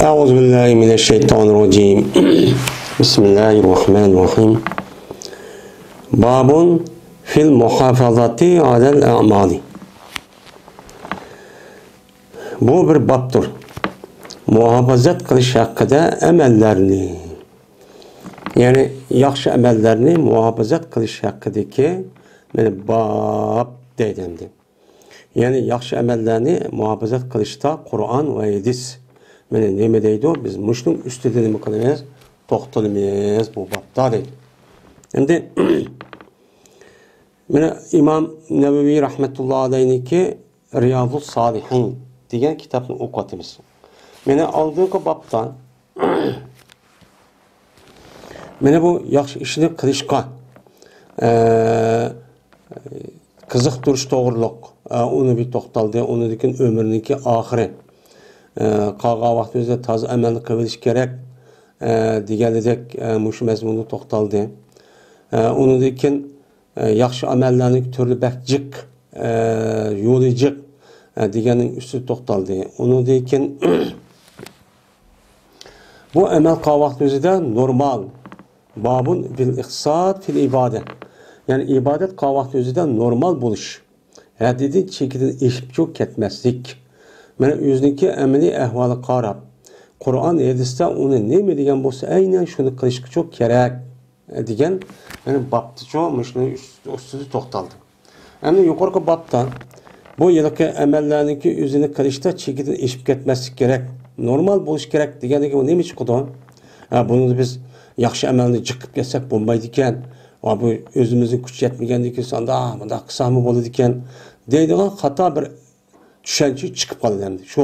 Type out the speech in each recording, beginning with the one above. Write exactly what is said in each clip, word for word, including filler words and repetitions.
أعوذ بالله من الشيطان الرجيم. بسم الله الرحمن الرحيم. باب في المحافظة على الأعمال. بۇ بىر بابتۇر. مۇھاپىزەت قىلىش ھەققىدە ئەمەللەرنى، يەنى ياخشى ئەمەللەرنى مۇھاپىزەت قىلىش ھەققىدىكى، مانا، باب دەيدۇ ئەمدى. يەنى ياخشى ئەمەللەرنى مۇھاپىزەت قىلىشتا قۇرئان ۋە ھەدىس، مانا، نېمە دەيدۇ؟ بىز مۇشۇنىڭ ئۈستىدە نېمە قىلىمىز؟ توختىلىمىز بۇ بابتا دەيدۇ. ئەمدى مانا ئىمام نەۋەۋى رەھمەتۇللا ئەلەيھنىڭكى رىيازۇس سالىھىن دېگەن كىتابنى ئوقۇۋاتىمىز. مانا ئالدىنقى بابتا مانا بۇ ياخشى ئىشنى قىلىشقا، ئە، قىزىقتۇرۇش توغرۇلۇق، ئە، ئۇنى بىر توختالدى. ئۇنىڭدىن كېيىن ئۆمرىنىڭكى ئاخىرى، ئە، قالغان ۋاقتىمىزدا تازا ئەمەلنى قىلىۋېلىش كېرەك، ئە، دېگەنىدەك، ئە، مۇشۇ مەزمۇندا توختالدى. ئە، ئۇنىڭدىن كېيىن، ئە، ياخشى ئەمەللەرنىڭ تۈرى بەك جىق، ئە، يولى جىق، ئە، دېگەننىڭ ئۈستىدە توختالدى. ئۇنىڭدىن كېيىن بۇ ئەمەل قىلغان ۋاقتىمىزدا نورمال، بابۇن فىل ئىقتىساد فىل ئىبادە، يەنى ئىبادەت قىلغان ۋاقتىمىزدا نورمال بولۇش، ھەددىدىن، چېكىدىن ئېشىپچۇ كەتمەسلىك. مانا ئۆزىنىڭكى ئەمەلىي ئەھۋالىغا قاراپ، قۇرئان، ھەدىستە ئۇنى نېمە دېگەن بولسا، ئەينەن شۇنى قىلىشقىچۇ كېرەك، دېگەن، يەنى بابتىچۇ مۇشۇنىڭ ئۈست-، ئۈستىدە توختالدى. ئەمدى يۇقىرىقى بابتا بۇ ھېلىقى ئەمەللەرنىڭكى ئۆزىنى قىلىشتا چېكىدىن ئېشىپ كەتمەسلىك كېرەك، نورمال بولۇش كېرەك دېگەندىن كېيىن نېمە چىقىدۇ؟ ھە، بۇنى بىز ياخشى ئەمەلنى جىق قىلىپ كەتسەك بولمايدىكەن. ۋە بۇ ئۆزىمىزنىڭ كۈچى يەتمىگەندىن كېيىن ئانداق، مۇنداق قىلساقمۇ بولىدىكەن دەيدىغان خاتا بىر چۈشەنچە چىقىپ قالىدۇ ئەمدى. شۇ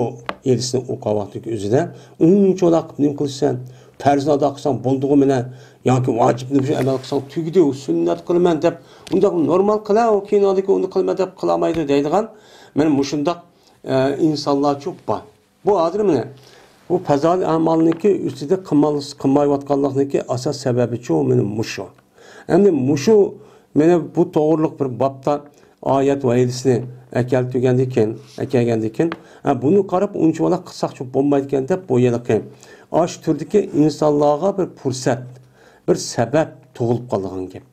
ھەدىسنى ئوقۇغان ۋاقتىدىكى ئۆزىدە ئۇنچىۋالا قىلىپ نېمە قىلىسەن؟ پەرزنى ئادا قىلساڭ بولدىغۇ مانا. ياكى ۋاجىپنى شۇ ئەمەل قىلساڭ تۈگىدى، سۈننەت قىلىمەن دەپ، ئۇنداق نورمال قىلە، ئۇ كېيىن ئاندىن كېيىن ئۇنى قىلىمەن دەپ قىلالمايدۇ دەيدىغان، مانا مۇشۇنداق، ئە، ئىنسانلارچۇ بار. بۇ ھازىر مانا بۇ پەزائىل ئەمالنىڭكى ئۈستىدە قىلمال-، قىلمايۋاتقانلىقنىڭكى ئاساس سەۋەبىچۇ مانا مۇشۇ. ئەمدى مۇشۇ مانا بۇ توغرۇلۇق بىر بابتا ئايەت ۋە ھەدىسنى ئەكەلتۈرگەندىن كېيىن، ئەكەلگەندىن كېيىن، ھە، بۇنى قاراپ ئۇنچىۋالا قىلساقچۇ بولمايدىكەن دەپ بۇ ھېلىقى ئاشۇ تۈردىكى ئىنسانلارغا بىر پۇرسەت، بىر سەۋەب تۇغۇلۇپ قالىدىغان گەپ.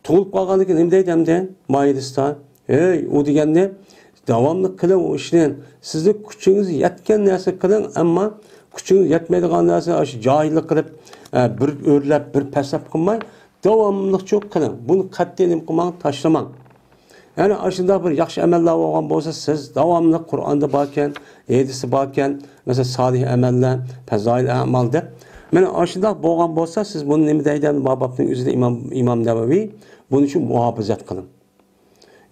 تۇغۇلۇپ قالغاندىن كېيىن نېمە دەيدۇ ئەمدى؟ مايىلىستا، ھەي، ئۇ دېگەننى داۋاملىق قىلىڭ ئۇ ئىشنى. سىزنىڭ كۈچىڭىز يەتكەن نەرسە قىلىڭ، ئەمما كۈچىڭىز يەتمەيدىغان نەرسە، ئاشۇ جاھىللىق قىلىپ، ئە، بىر ئۆرلەپ، بىر پەسلەپ قىلماي، داۋاملىقچۇ قىلىڭ. بۇنى قەتئىي نېمە قىلماڭ، تاشلىماڭ. يەنى ئاشۇنداق بىر ياخشى ئەمەللەر بولغان بولسا، سىز داۋاملىق قۇرئاندا باركەن، ھەدىستە باركەن، مەسىلەن، سالىھ ئەمەللەر، پەزائىل ئەمال دەپ. مانا ئاشۇنداق بولغان بولسا، سىز بۇنى نېمە دەيدۇ؟ ئەمدى ما بابنىڭ ئۆزىدە ئىمام، ئىمام نەۋەۋى بۇنى شۇ مۇھاپىزەت قىلىڭ.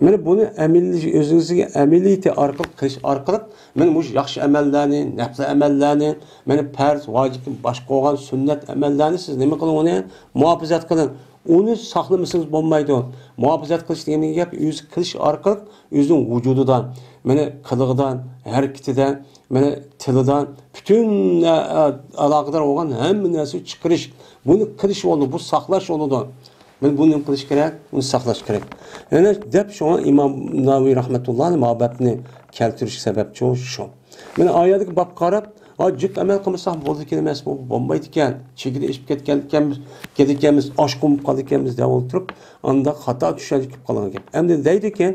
مانا بۇنى ئەمەلىي، ئۆزىڭىزگە ئەمەلىيىتى ئارقىلىق قىلىش ئارقىلىق، مانا مۇشۇ ياخشى ئەمەللەرنى، نەپلى ئەمەللەرنى، مانا پەرز، ۋاجىپتىن باشقا بولغان سۈننەت ئەمەللەرنى سىز نېمە قىلىڭ؟ ئۇنى مۇھاپىزەت قىلىڭ. ئۇنى ساقلىمىسىڭىز بولمايدۇ. مۇھاپىزەت قىلىش دېگەن گەپ ئۆزى قىلىش ئارقىلىق ئۆزىنىڭ ۋۇجۇدىدا، مانا قىلىقىدا، ھەرىكىتىدە، مانا تىلىدا، پۈتۈن، ئە، ئە، ئالاقىدار بولغان ھەممە نەرسىنى چىقىرىش. بۇنى قىلىش بولىدۇ، بۇ ساقلاش بولىدۇ. مانا بۇنى نېمە قىلىش كېرەك؟ بۇنى ساقلاش كېرەك. يەنە دەپ شۇڭا ئىمام نەۋەۋى رەھمەتۇللاھى ما بابنى كەلتۈرۈش سەۋەبچۇ شۇ. مانا ئايەتكە باب قاراپ، ھا، جىق ئەمەل قىلمىساق بولىدىكەن ئەمەسمۇ؟ بولمايدىكەن. چېكىدىن ئېشىپ كەتكەنكەنمىز، كېتىدىكەنمىز، ئاشقۇن بولۇپ قالىدىكەنمىز دەپ ئولتۇرۇپ، ئانداق خاتا چۈشەنچە كېلىپ قالغان گەپ. ئەمدى دەيدىكەن،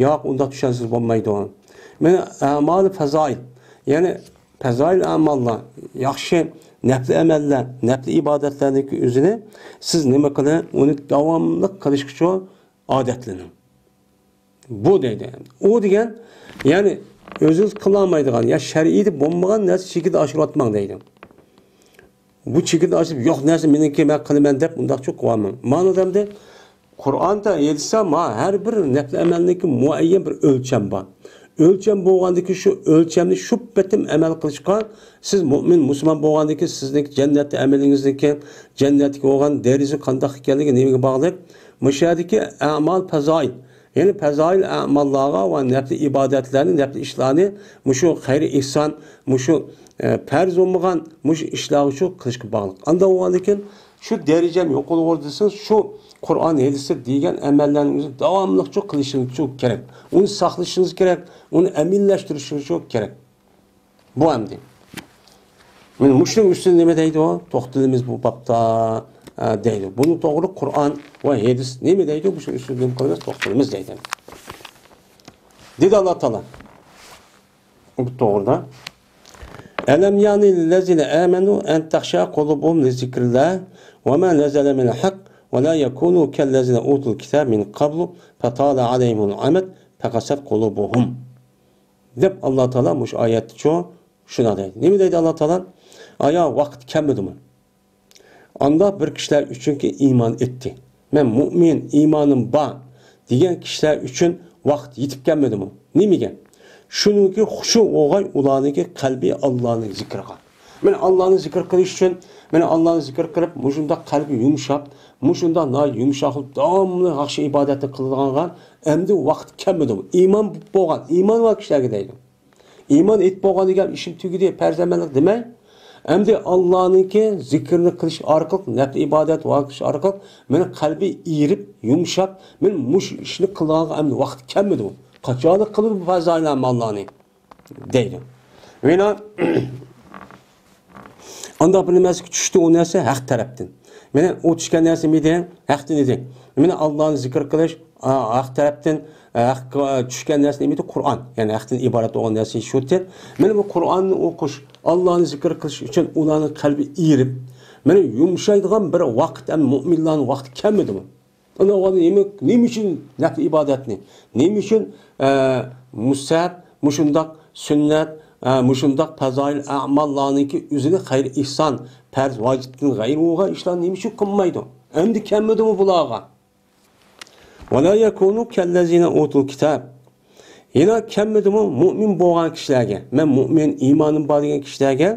ياق، ئۇنداق چۈشەنسىز بولمايدۇ. مانا ئەمالى پەزائىل، يەنى پەزائىل ئەماللار، ياخشى نەپلى ئەمەللەر، نەپلى ئىبادەتلەرنىڭكى ئۆزىنى سىز نېمە قىلىڭ؟ ئۇنى داۋاملىق قىلىشقىچۇ ئادەتلىنىڭ. بۇ دەيدۇ. ئۇ دېگەن، يەنى ئۆزىڭىز قىلالمايدىغان يا شەرئىيدە بولمىغان نەرسە چېكىدە ئاشۇرۇۋاتماڭ دەيدۇ. بۇ چېكىدە ئاشۇرۇپ، يوق نەرسە مېنىڭكى، مەن قىلىمەن دەپ ئۇنداقچۇ قىلىۋالماڭ. مانا دەمدى قۇرئاندا، ھەدىستە ما ھەر بىر نەپلى ئەمەلنىڭكى مۇئەييەن بىر ئۆلچەم بار. ئۆلچەم بولغاندىكى شۇ ئۆلچەمنى شۇ پېتىم ئەمەل قىلىشقا سىز مۇئمىن، مۇسۇلمان بولغاندىكى سىزنىڭكى جەننەتتە ئەمىلىڭىزنىڭكى جەننەتتىكى بولغان دەرىجىسى قانداق ئىكەنلىكى نېمىگە باغلىق؟ مۇشۇ يەردىكى ئەمال پەزائىل، يەنى پەزائىل ئەماللارغا ۋە نەپلى ئىبادەتلەرنى، نەپلى ئىشلارنى، مۇشۇ خەير ئېھسان، مۇشۇ، ئە، پەرز بولمىغان مۇشۇ ئىشلارغا شۇ قىلىشقا باغلىق. ئانداق بولغاندىكىن شۇ دەرىجەم يوقىلىۋۇر دېسىڭىز، شۇ قۇرئان ھەدىستە دېگەن ئەمەللەرنىڭ ئۆزىنى داۋاملىقچۇ قىلىشىڭىزچۇ كېرەك. ئۇنى ساقلىشىڭىز كېرەك، ئۇنى ئەمەلىيلەشتۈرۈشىڭىزچۇ كېرەك. بۇ ئەمدى. مانا مۇشۇنىڭ ئۈستىدە نېمە دەيدۇ؟ توختىلىمىز بۇ بابتا، ئە، دەيدۇ. بۇنى توغرا قۇرئان ۋە ھەدىس نېمە دەيدۇ؟ مۇشۇ ئۈستىدە نېمە قىلىمىز؟ توختىلىمىز دەيدۇ. دېدى ئاللا تائالا. بۇ توغرىدا. ألم يأن للذين آمنوا أن تخشع قلوبهم لذكر الله وما نزل من الحق ولا يكونوا كالذين أوتوا الكتاب من قبل فطال عليهم الأمد فقست قلوبهم. دەپ ئاللا تائالا مۇشۇ ئايەتتىچۇ شۇنداق دەيدۇ. نېمە دەيدۇ ئاللا تائالا؟ ئايا ۋاقىت كەلمىدىمۇ؟ ئانداق بىر كىشىلەر ئۈچۈنكى ئىمان ئېيتتى. مەن مۇئمىن، ئىمانىم بار دېگەن كىشىلەر ئۈچۈن ۋاقىت يېتىپ كەلمىدىمۇ؟ نېمىگە؟ شۇنىڭكى خۇشۇ بولغاي ئۇلارنىڭكى قەلبى ئاللانى زىكرىغا. مانا ئاللانى زىكىر قىلىش ئۈچۈن، مانا ئاللانى زىكىر قىلىپ، مۇشۇنداق قەلبى يۇمشاپ، مۇشۇنداق ناھايىتى يۇمشاق قىلىپ داۋاملىق ياخشى ئىبادەتنى قىلىدىغانغا ئەمدى ۋاقىت كەلمىدىمۇ؟ ئىمان بولغان، ئىمان بار كىشىلەرگە دەيدۇ. ئىمان ئېيتىپ بولغان دېگەن ئىشىم تۈگىدى، پەرز ئەمەللىك دېمەي. ئەمدى ئاللانىڭكى زىكرىنى قىلىش ئارقىلىق، نەپلى ئىبادەت ۋە قىلىش ئارقىلىق مېنىڭ قەلبى ئېرىپ، يۇمشاپ، مەن مۇشۇ ئىشنى قىلىدىغانغا ئەمدى ۋاقىت كەلمىدىمۇ؟ قاچانلىق قىلىدۇ بۇ پەزايىل ئەمەللارنى؟ دەيدۇ. مانا ئانداق بىر نەرسىگە چۈشتى، ئۇ نەرسە ھەق تەرەپتىن. مانا ئۇ چۈشكەن نەرسە نېمىدىن؟ ھەقتىن ئىدى. مانا ئاللانى زىكىر قىلىش، ئا، ھەق تەرەپتىن، ئا، ھەققە چۈشكەن نەرسە نېمىدى؟ قۇرئان. يەنى ھەقتىن ئىبارەت بولغان نەرسە شۇ. مانا بۇ قۇرئاننى ئوقۇش، ئاللانى زىكىر قىلىش ئۈچۈن ئۇلارنىڭ قەلبى ئېرىپ، مانا يۇمشايدىغان بىر ۋاقىت ھەم مۇئمىنلارنىڭ ۋاقتى كەلمىدىمۇ؟ ئۇنىڭ ئورنىدا نېمە، نېمە ئۈچۈن نەپلى ئىبادەتنى، نېمە ئۈچۈن، ئە، مۇستەھەب، مۇشۇنداق سۈننەت، ئە، مۇشۇنداق پەزايىل ئەماللارنىڭكى ئۆزىنى خەير ئېھسان، پەرز ۋاجىپتىن غەيرى بولغان ئىشلارنى نېمە ئۈچۈن قىلمايدۇ؟ ئەمدى كەلمىدىمۇ بۇلارغا؟ ولا يكونوا كالذين أوتوا الكتاب. يەنە كەلمىدىمۇ مۇئمىن بولغان كىشىلەرگە، مەن مۇئمىن، ئىمانىم بار دېگەن كىشىلەرگە،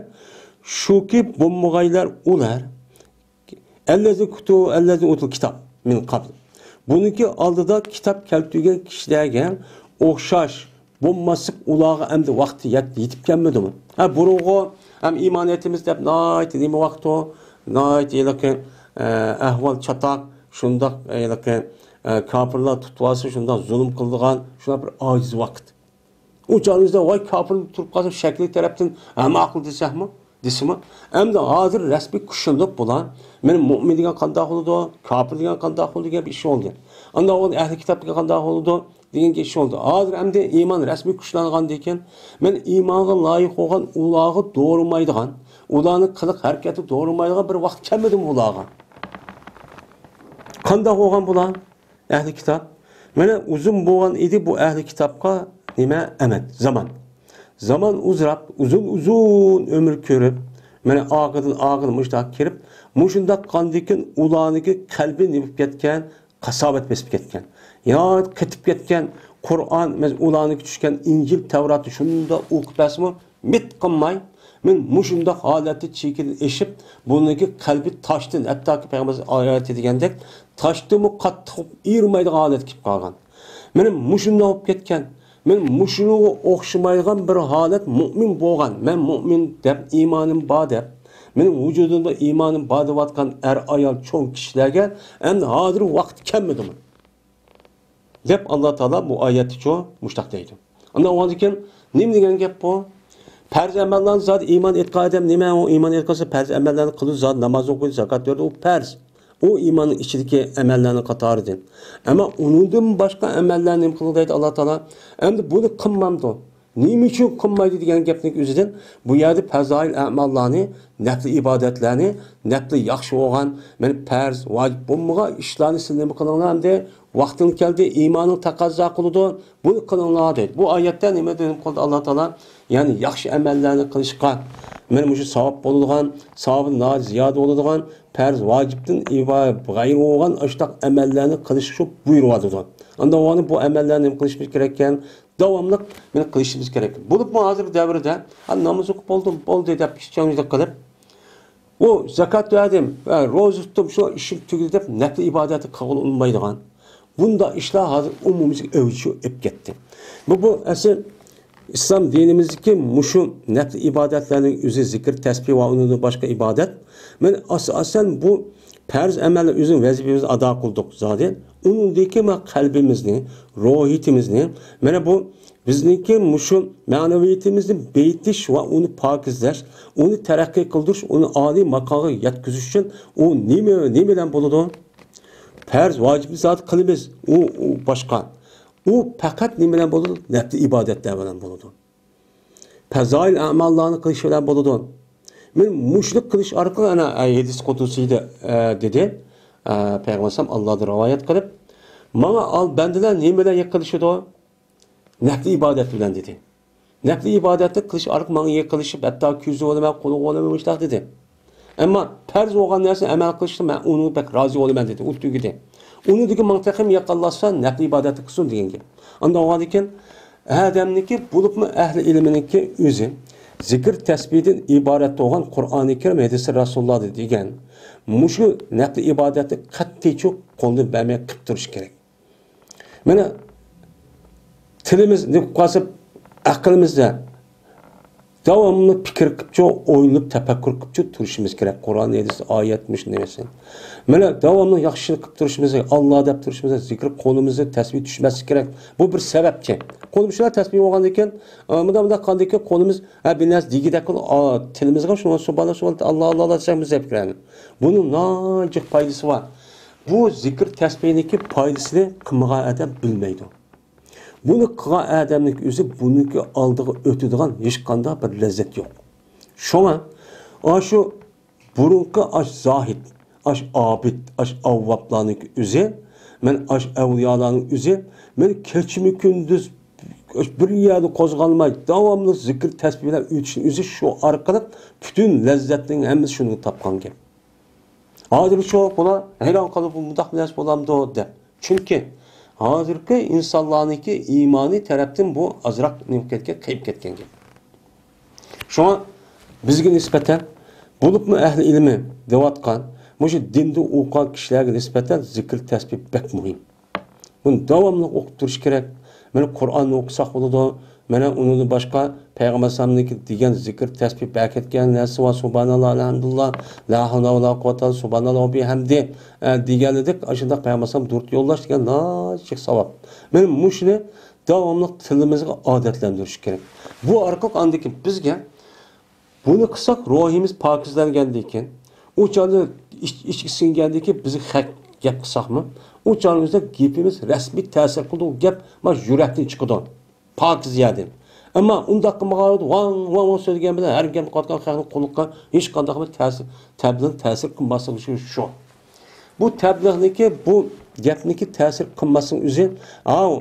شۇكى بولمىغايلار ئۇلار، الذين كتبوا، الذين أوتوا الكتاب من قبل. بۇنىڭكى ئالدىدا كىتاب كەلتۈرگەن كىشىلەرگە ئوخشاش بولماسلىق ئۇلارغا ئەمدى ۋاقتى يەت-، يېتىپ كەلمىدىمۇ؟ ھە، بۇرۇنغۇ ھەم ئىمان ئېيتىمىز دەپ ناھايىتى نېمە ۋاقىتۇ، ناھايىتى ھېلىقى، ئە، ئەھۋال چاتاق، شۇنداق ھېلىقى، ئە، كاپىرلار تۇتۇۋالسا شۇنداق زۇلۇم قىلىدىغان شۇنداق بىر ئاجىز ۋاقىت. ئۇ چاغىمىزدا ۋاي كاپىر تۇرۇپ قالسا شەكلى تەرەپتىن ھەم ئاقىل دېسەكمۇ، دېسىمۇ، ئەمدى ھازىر رەسمىي كۈچلىنىپ بۇلار، مانا مۇئمىن دېگەن قانداق بولىدۇ، كاپىر دېگەن قانداق بولىدۇ دېگەن بىر ئىش بولدى. ئاندىن ئەھلى كىتاب دېگەن قانداق بولىدۇ دېگەن ئىش بولدى. ھازىر ئەمدى ئىمان رەسمىي كۈچلەنگەندىن كېيىن، مانا ئىمانغا لايىق بولغان ئۇلارغا دورىمايدىغان، ئۇلارنىڭ قىلىق ھەرىكەتى دورىمايدىغان بىر ۋاقىت كەلمىدىمۇ ئۇلارغا؟ قانداق بولغان بۇلار؟ ئەھلى كىتاب. مانا ئۇزۇن بولغان ئىدى بۇ ئەھلى كىتابقا نېمە؟ ئەمەت، زامان. زامان ئۇزراپ، ئۇزۇن-ئۇزۇن ئۆمۈر كۆرۈپ، مانا ئاخىرىدىن ئاخىر مۇشۇنداق كىرىپ، مۇشۇنداق قاندىكىن ئۇلارنىڭكى قەلبى نېمە بولۇپ كەتكەن؟ قاساۋەت بېسىپ كەتكەن. يا قېتىپ كەتكەن. قۇرئان، مەسىلەن، ئۇلارنىڭكى چۈشكەن ئىنجىل، تەۋراتنى شۇنداق ئوقۇپ بەرسىمۇ، مىت قىلماي، مەن مۇشۇنداق ھالەتتە چېكىدىن ئېشىپ، بۇنىڭكى قەلبى تاشتىن، ھەتتاكى پەيغەمبەر ئايىتى دېگەندەك، تاشتىنمۇ قاتتىق ئېرىمەيدىغان ھالەتكە كېلىپ قالغان. مانا مۇشۇنداق بولۇپ كەتكەن. مەن مۇشۇنىڭغا ئوخشىمايدىغان بىر ھالەت مۇئمىن بولغان. مەن مۇئمىن دەپ، ئىمانىم بار دەپ، مېنىڭ ۋۇجۇدۇمدا ئىمانىم بار دەۋاتقان ئەر-ئايال چوڭ كىشىلەرگە ئەمدى ھازىر ۋاقىت كەلمىدىمۇ؟ دەپ ئاللا تائالا بۇ ئايەتتىچۇ مۇشتاق دەيدۇ. ئاندىن ئۇنىڭدىن كېيىن نېمە دېگەن گەپ بۇ؟ پەرز ئەمەللەرنى زادى ئىمان ئېيتقان ئادەم نېمە؟ ئۇ ئىمان ئېيتقان پەرز ئەمەللەرنى قىلىدۇ، زادى ناماز ئوقۇيدۇ، زاكات بېرىدۇ، ئۇ پەرز. ئۇ ئىماننىڭ ئىچىدىكى ئەمەللەرنىڭ قاتارىدىن. ئەمما ئۇنىڭدىن باشقا ئەمەللەرنى نېمە قىلىدۇ دەيدۇ ئاللا تائالا؟ ئەمدى بۇنى قىلمامدۇ؟ نېمە ئۈچۈن قىلمايدۇ دېگەن گەپنىڭ ئۆزىدىن بۇ يەردە پەزايىل ئەماللارنى، نەپلى ئىبادەتلەرنى، نەپلى ياخشى بولغان، مانا پەرز، ۋاجىپ بولمىغان ئىشلارنى سىز نېمە قىلىڭلار ئەمدى؟ ۋاقتىڭ كەلدى، ئىمانىڭ تەقەززا قىلىدۇ، بۇنى قىلىڭلار دەيدۇ. بۇ ئايەتتە نېمە دېگەن قىلدى ئاللا تائالا؟ يەنى ياخشى ئەمەللەرنى قىلىشقا، مانا مۇشۇ ساۋاب بولىدىغان، ساۋابى ناھايىتى زىيادە بولىدىغان، پەرز، ۋاجىپتىن ئىبا-، غەيرى بولغان ئاشۇنداق ئەمەللەرنى قىلىشقا شۇ بۇيرۇۋاتىدۇ. ئاندىن بۇ ئەمەللەرنى نېمە قىلىشىمىز كېرەككەن؟ داۋاملىق مېنى قىلىشىمىز كېرەك. بولۇپمۇ ھازىرقى دەۋردە، ھە، ناماز ئوقۇپ بولدۇم، بولدى دەپ ئىشچاڭلىق قىلىپ، ئۇ زاكات بەردىم ۋە روزا تۇتتۇم، شۇ ئىشىم تۈگىدى دەپ نەپلى ئىبادەتنى قىلغىلى ئۇنىمايدىغان بۇنداق ئىشلار ھازىر ئومۇميۈزلۈك ئەۋج ئېلىپ كەتتى. بۇ، بۇ ئەسلى ئىسلام دىنىمىزدىكى مۇشۇ نەپلى ئىبادەتلەرنىڭ ئۆزى زىكىر، تەسبىھ ۋە ئۇنىڭدىن باشقا ئىبادەت. مەن ئاساسەن بۇ پەرز ئەمەلنى ئۆزىنىڭ ۋەزىپىمىزنى ئادا قىلدۇق زادى. ئۇنىڭدىكى مانا قەلبىمىزنى، روھىيىتىمىزنى، مانا بۇ بىزنىڭكى مۇشۇ مەنىۋىيىتىمىزنى بېيىتىش ۋە ئۇنى پاكىزلەش، ئۇنى تەرەققىي قىلدۇرۇش، ئۇنى ئالىي ماقامغا يەتكۈزۈش ئۈچۈن ئۇ نېمە، نېمە بىلەن بولىدۇ؟ پەرز، ۋاجىپنى زادى قىلىمىز، ئۇ، ئۇ باشقا. ئۇ پەقەت نېمە بىلەن بولىدۇ؟ نەپلى ئىبادەتلەر بىلەن بولىدۇ. پەزائىل ئەماللارنى قىلىش بىلەن بولىدۇ. مەن مۇشۇنى قىلىش ئارقىلىق، ئەنە، ھەدىس قۇدسىيدا، ئە، دېدى، ئە، پەيغەمبەر ئەلەيھىسسالام ئاللادىن رىۋايەت قىلىپ، ماڭا ئال بەندىلەر نېمە بىلەن يېقىنلىشىدۇ؟ نەپلى ئىبادەت بىلەن دېدى. نەپلى ئىبادەتنى قىلىش ئارقىلىق ماڭا يېقىنلىشىپ، ھەتتا كۆزى بولىمەن، قولى بولىمەن، مۇشۇنداق دېدى. ئەمما پەرز بولغان نەرسىنى ئەمەل قىلىشتا مەن ئۇنىڭغا بەك رازى بولىمەن دېدى. ئۇ تۈگىدى. ئۇنىڭدىن كېيىن ماڭا تېخىمۇ يېقىنلاشسا، نەپلى ئىبادەتنى قىلسۇن دېگەن گەپ. ئاندىن بولغاندىن كېيىن ئادەمنىڭكى، بولۇپمۇ ئەھلى ئىلمىنىڭكى ئۆزى زىكىر تەسبىھدىن ئىبارەت بولغان قۇرئانى كەرىم، ھەدىسى رەسۇلۇللاھدىن دېگەن مۇشۇ نەپلى ئىبادەتنى قەتئىيچۇ قولدىن بەرمەي قىلىپ تۇرۇش كېرەك. مانا تىلىمىز نېمە قىلىپ قالسا، ئەقلىمىزدە داۋاملىق پىكىر قىلىپچۇ، ئويلىنىپ، تەپەككۇر قىلىپچۇ تۇرۇشىمىز كېرەك. قۇرئان، ھەدىس، ئايەت، مۇشۇ نېمىسى. مانا داۋاملىق ياخشى ئىشنى قىلىپ تۇرۇشىمىز، ئاللا دەپ تۇرۇشىمىز، زىكىر، قولىمىزدا تەسبىھ چۈشمەسلىكى كېرەك. بۇ بىر سەۋەبچى. قولىمىز شۇنداق تەسبىھ بولغاندىن كېيىن، ئا، مۇنداق، مۇنداق قىلغاندىن كېيىن قولىمىز، ھە، بىر نەرسە دېگۈدەك، ئا، تىلىمىزغا شۇنىڭ سۇبھاناللا، سۇبھاناللا، ئاللا، ئاللا، ئاللا دېسەك بىز زەپ كىرەلەيمىز. بۇنىڭ ناھايىتى جىق پايدىسى بار. بۇ زىكىر تەسبىھنىڭكى پايدىسىنى قىلمىغان ئادەم بىلمەيدۇ. بۇنى قىلغان ئادەمنىڭ ئۆزى بۇنىڭكى ئالدىغا ئۆتىدىغان ھېچقانداق بىر لەززەت يوق. شۇڭا ئاشۇ بۇرۇنقى ئاش زاھىد، ئاش ئابىد، ئاش ئاۋۋابلارنىڭ ئۆزى، مەن ئاش ئەۋلىيالارنىڭ ئۆزى، مەن كېچىمۇ كۈندۈز بىر يەردە قوزغالماي، داۋاملىق زىكىر تەسبىھ بىلەن ئۆتۈشنىڭ ئۆزى شۇ ئارقىلىق پۈتۈن لەززەتنىڭ ھەممىسى شۇنىڭ تاپقان گەپ. ھازىر شۇ بۇلار ھەيران قالىپ، بۇ مۇنداق نەرسە بولامدۇ دەپ. چۈنكى ھازىرقى ئىنسانلارنىڭكى ئىمانىي تەرەپتىن بۇ ئازراق نېمە كەتكەن، قېيىپ كەتكەن گەپ. شۇڭا بىزگە نىسبەتەن، بولۇپمۇ ئەھلى ئىلمى دەۋاتقان، مۇشۇ دىندا ئوقۇغان كىشىلەرگە نىسبەتەن زىكىر تەسبىھ بەك مۇھىم. بۇنى داۋاملىق ئوقۇپ تۇرۇش كېرەك. مانا قۇرئاننى ئوقۇساق بولىدۇ. مانا ئۇنىڭدىن باشقا پەيغەمبەر ئەلەيھىسسالامنىڭكى دېگەن زىكىر تەسبىھ بەرىكەتكە نەرسە بار، سۇبھاناللا، ئەلھەمدۇلىللا، لا ھەۋلە ۋە لا قۇۋۋەتە ئىللا، سۇبھاناللا ۋە بىھەمدى، ئە، دېگەنلىدەك، ئاشۇنداق پەيغەمبەر ئەلەيھىسسالام دۇرۇت يوللاش دېگەن ناھايىتى جىق ساۋاب. مانا مۇشۇنى داۋاملىق تىلىمىزغا ئادەتلەندۈرۈش كېرەك. بۇ ئارقىلىق ئاندىن كېيىن بىزگە بۇنى قىلساق، روھىمىز پاكىزلەنگەندىن كېيىن، ئۇ چاغدا ئىچ-، ئىچكە سىڭگەندىن كېيىن بىزگە خەق گەپ قىلساقمۇ، ئۇ چاغدا بىزدە گېپىمىز رەسمىي تەسىر قىلىدۇ، گەپ مانا يۈرەكتىن چىقىدۇ، پاكىز يەردىن. ئەمما ئۇنداق قىلمىغان ۋاڭ، ۋاڭ، ۋاڭ سۆزلىگەن بىلەن ھەر گەپ قىلىۋاتقان خەقنىڭ قۇلىقىغا ھېچقانداق بىر تەسىر، تەبلىغ تەسىر قىلماسلىقى شۇ. بۇ تەبلىغنىڭكى، بۇ گەپنىڭكى تەسىر قىلماسلىقنىڭ ئۆزى، ئاۋۇ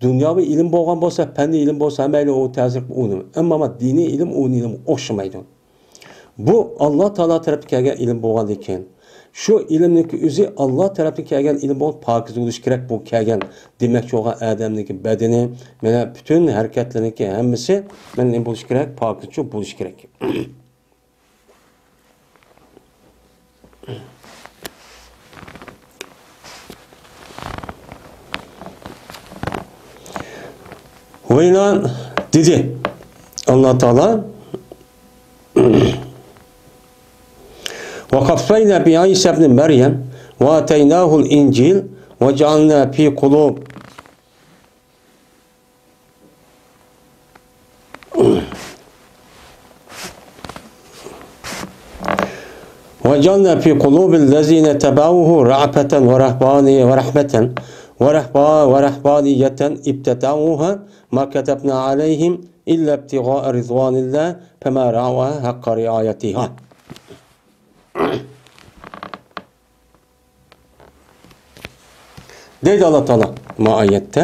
دۇنياۋى ئىلىم بولغان بولسا، پەننىي ئىلىم بولسا، مەيلى ئۇ تەسىر ئۇنى. ئەمما دىنىي ئىلىم ئۇ ئىلىم ئوخشىمايدۇ. بۇ ئاللا تائالا تەرەپتىن كەلگەن ئىلىم بولغاندىن كېيىن، شۇ ئىلىمنىڭكى ئۆزى ئاللا تەرەپتىن كەلگەن ئىلىم بولۇپ، پاكىز بولۇشى كېرەك. بۇ كەلگەن دېمەكچى بولغان ئادەمنىڭكى بەدىنى، مانا پۈتۈن ھەرىكەتلىرىنىڭكى ھەممىسى مانا نېمە بولۇشى كېرەك؟ پاكىزچۇ بولۇشى كېرەك. ۋەيلان دېدى ئاللا تائالا، وقفينا بعيسى ابن مريم وآتيناه الإنجيل وجعلنا في قلوب وجعلنا في قلوب الذين اتبعوه رأفة ورهبانية ورحمة ورهبا-، ورهبانية ابتدعوها ما كتبنا عليهم إلا ابتغاء رضوان الله فما رعوها حق رعايتها. دەيدۇ ئاللا تائالا ما ئايەتتە،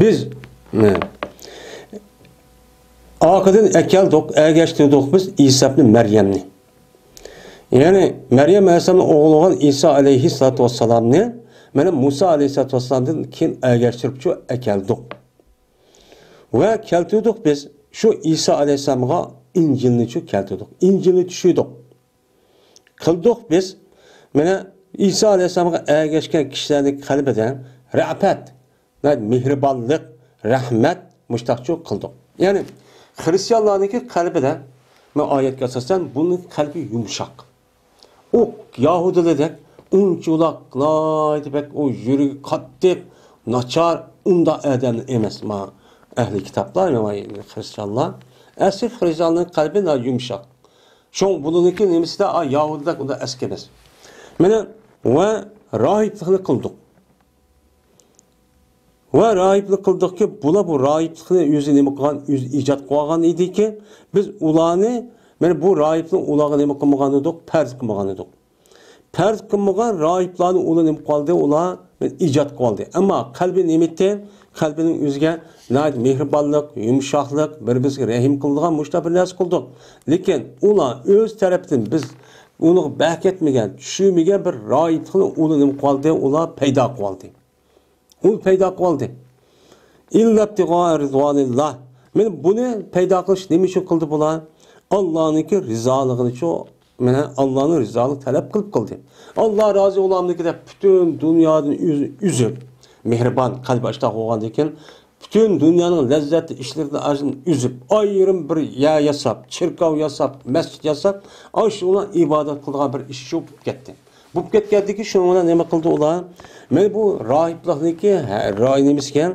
بىز، ھە، ئارقىدىن ئەكەلدۇق، ئەگەشتۈردۇق بىز ئىسا ئىبنى مەريەمنى. يەنى مەريەم ئەلەيھىسسالامنىڭ ئوغلى بولغان ئىسا ئەلەيھىسسالاتۇ ۋەسسالامنى مانا مۇسا ئەلەيھىسسالاتۇ ۋەسسالامدىن كېيىن ئەگەشتۈرۈپچۇ ئەكەلدۇق. ۋە كەلتۈردۇق بىز شۇ ئىسا ئەلەيھىسسالامغا ئىنجىلنىچۇ كەلتۈردۇق. ئىنجىلنى چۈشۈردۇق. قىلدۇق بىز، مانا، ئىسا ئەلەيھىسسالامغا ئەگەشكەن كىشىلەرنىڭ قەلبىدە رەپەت، مېھرىبانلىق، رەھمەت مۇشتاقچۇ قىلدۇق. يەنى خىرىستىيانلارنىڭكى قەلبىدە، مانا ئايەتكە ئاساسەن، بۇنىڭ قەلبى يۇمشاق. ئۇ يەھۇدىيلاردەك ئۇنچىۋالا ناھايىتى بەك ئۇ يۈرىكى قاتتىق، ناچار، ئۇنداق ئادەم ئەمەس. مانا ئەھلى كىتابلار، يەنى خرىستىيانلار. ئەسلى خرىستىيانلارنىڭ قەلبى ناھايىتى يۇمشاق. شۇڭا بۇنىڭكى نېمىسىدە، ئا، ياھۇدىيلار ئۇنداق ئەسكى ئەمەس. مانا، ۋە راھىبلىقنى قىلدۇق. ۋە راھىبلىق قىلدۇقكى، بۇلار بۇ راھىبلىقنى ئۆزى نېمە قىلغان، ئۆزى ئىجاد قىلغان ئىدىكى، بىز ئۇلارنى، مانا، بۇ راھىبلىقنى ئۇلارغا نېمە قىلمىغان ئىدۇق، پەرز قىلمىغان ئىدۇق. پەرز قىلمىغان راھىبلارنى ئۇلار نېمە قىلدى، ئۇلار ئىجاد قىلدى. ئەمما قەلبى نېمە ئىدى؟ قەلبىنىڭ ئۆزىگە ناھايىتى مېھرىبانلىق، يۇمشاقلىق، بىر-بىرىگە رەھىم قىلىدىغان مۇشۇنداق بىر نەرسە قىلدۇق. لېكىن ئۇلار ئۆز تەرەپتىن بىز ئۇنىڭغا بەھرە يەتمىگەن، چۈشىنمىگەن بىر راھىبلىقنى ئۇلار نېمە قىلدى؟ ئۇلار پەيدا قىلدى. ئۇ پەيدا قىلدى. ئىللابتىغا رىزۋانىللا. مانا بۇنى پەيدا قىلىش نېمە ئۈچۈن قىلدى بۇلار؟ ئاللانىڭكى رىزالىقىنىچۇ، مانا ئاللانىڭ رىزالىقىنى تەلەپ قىلىپ قىلدى. ئاللا رازى بولامدىكى دەپ پۈتۈن دۇنيادىن ئۆزىنى ئۈزۈپ، مېھرىبان، قەلبى ئاشتاق بولغاندىن كېيىن، پۈتۈن دۇنيانىڭ لەززەتلىك ئىشلىرىدىن ئۆزىنى ئۈزۈپ، ئايرىم بىر يەر ياساپ، چېركاۋ ياساپ، مەسچىت ياساپ، ئاشۇنىڭ ئىبادەت قىلىدىغان بىر ئىش يوق بولۇپ كەتتى. بولۇپ كەتكەندىكىن، شۇنىڭ بىلەن نېمە قىلدى ئۇلار؟ مانا بۇ راھىبلىقنىڭكى ھە-، راھىب نېمىسىكەن؟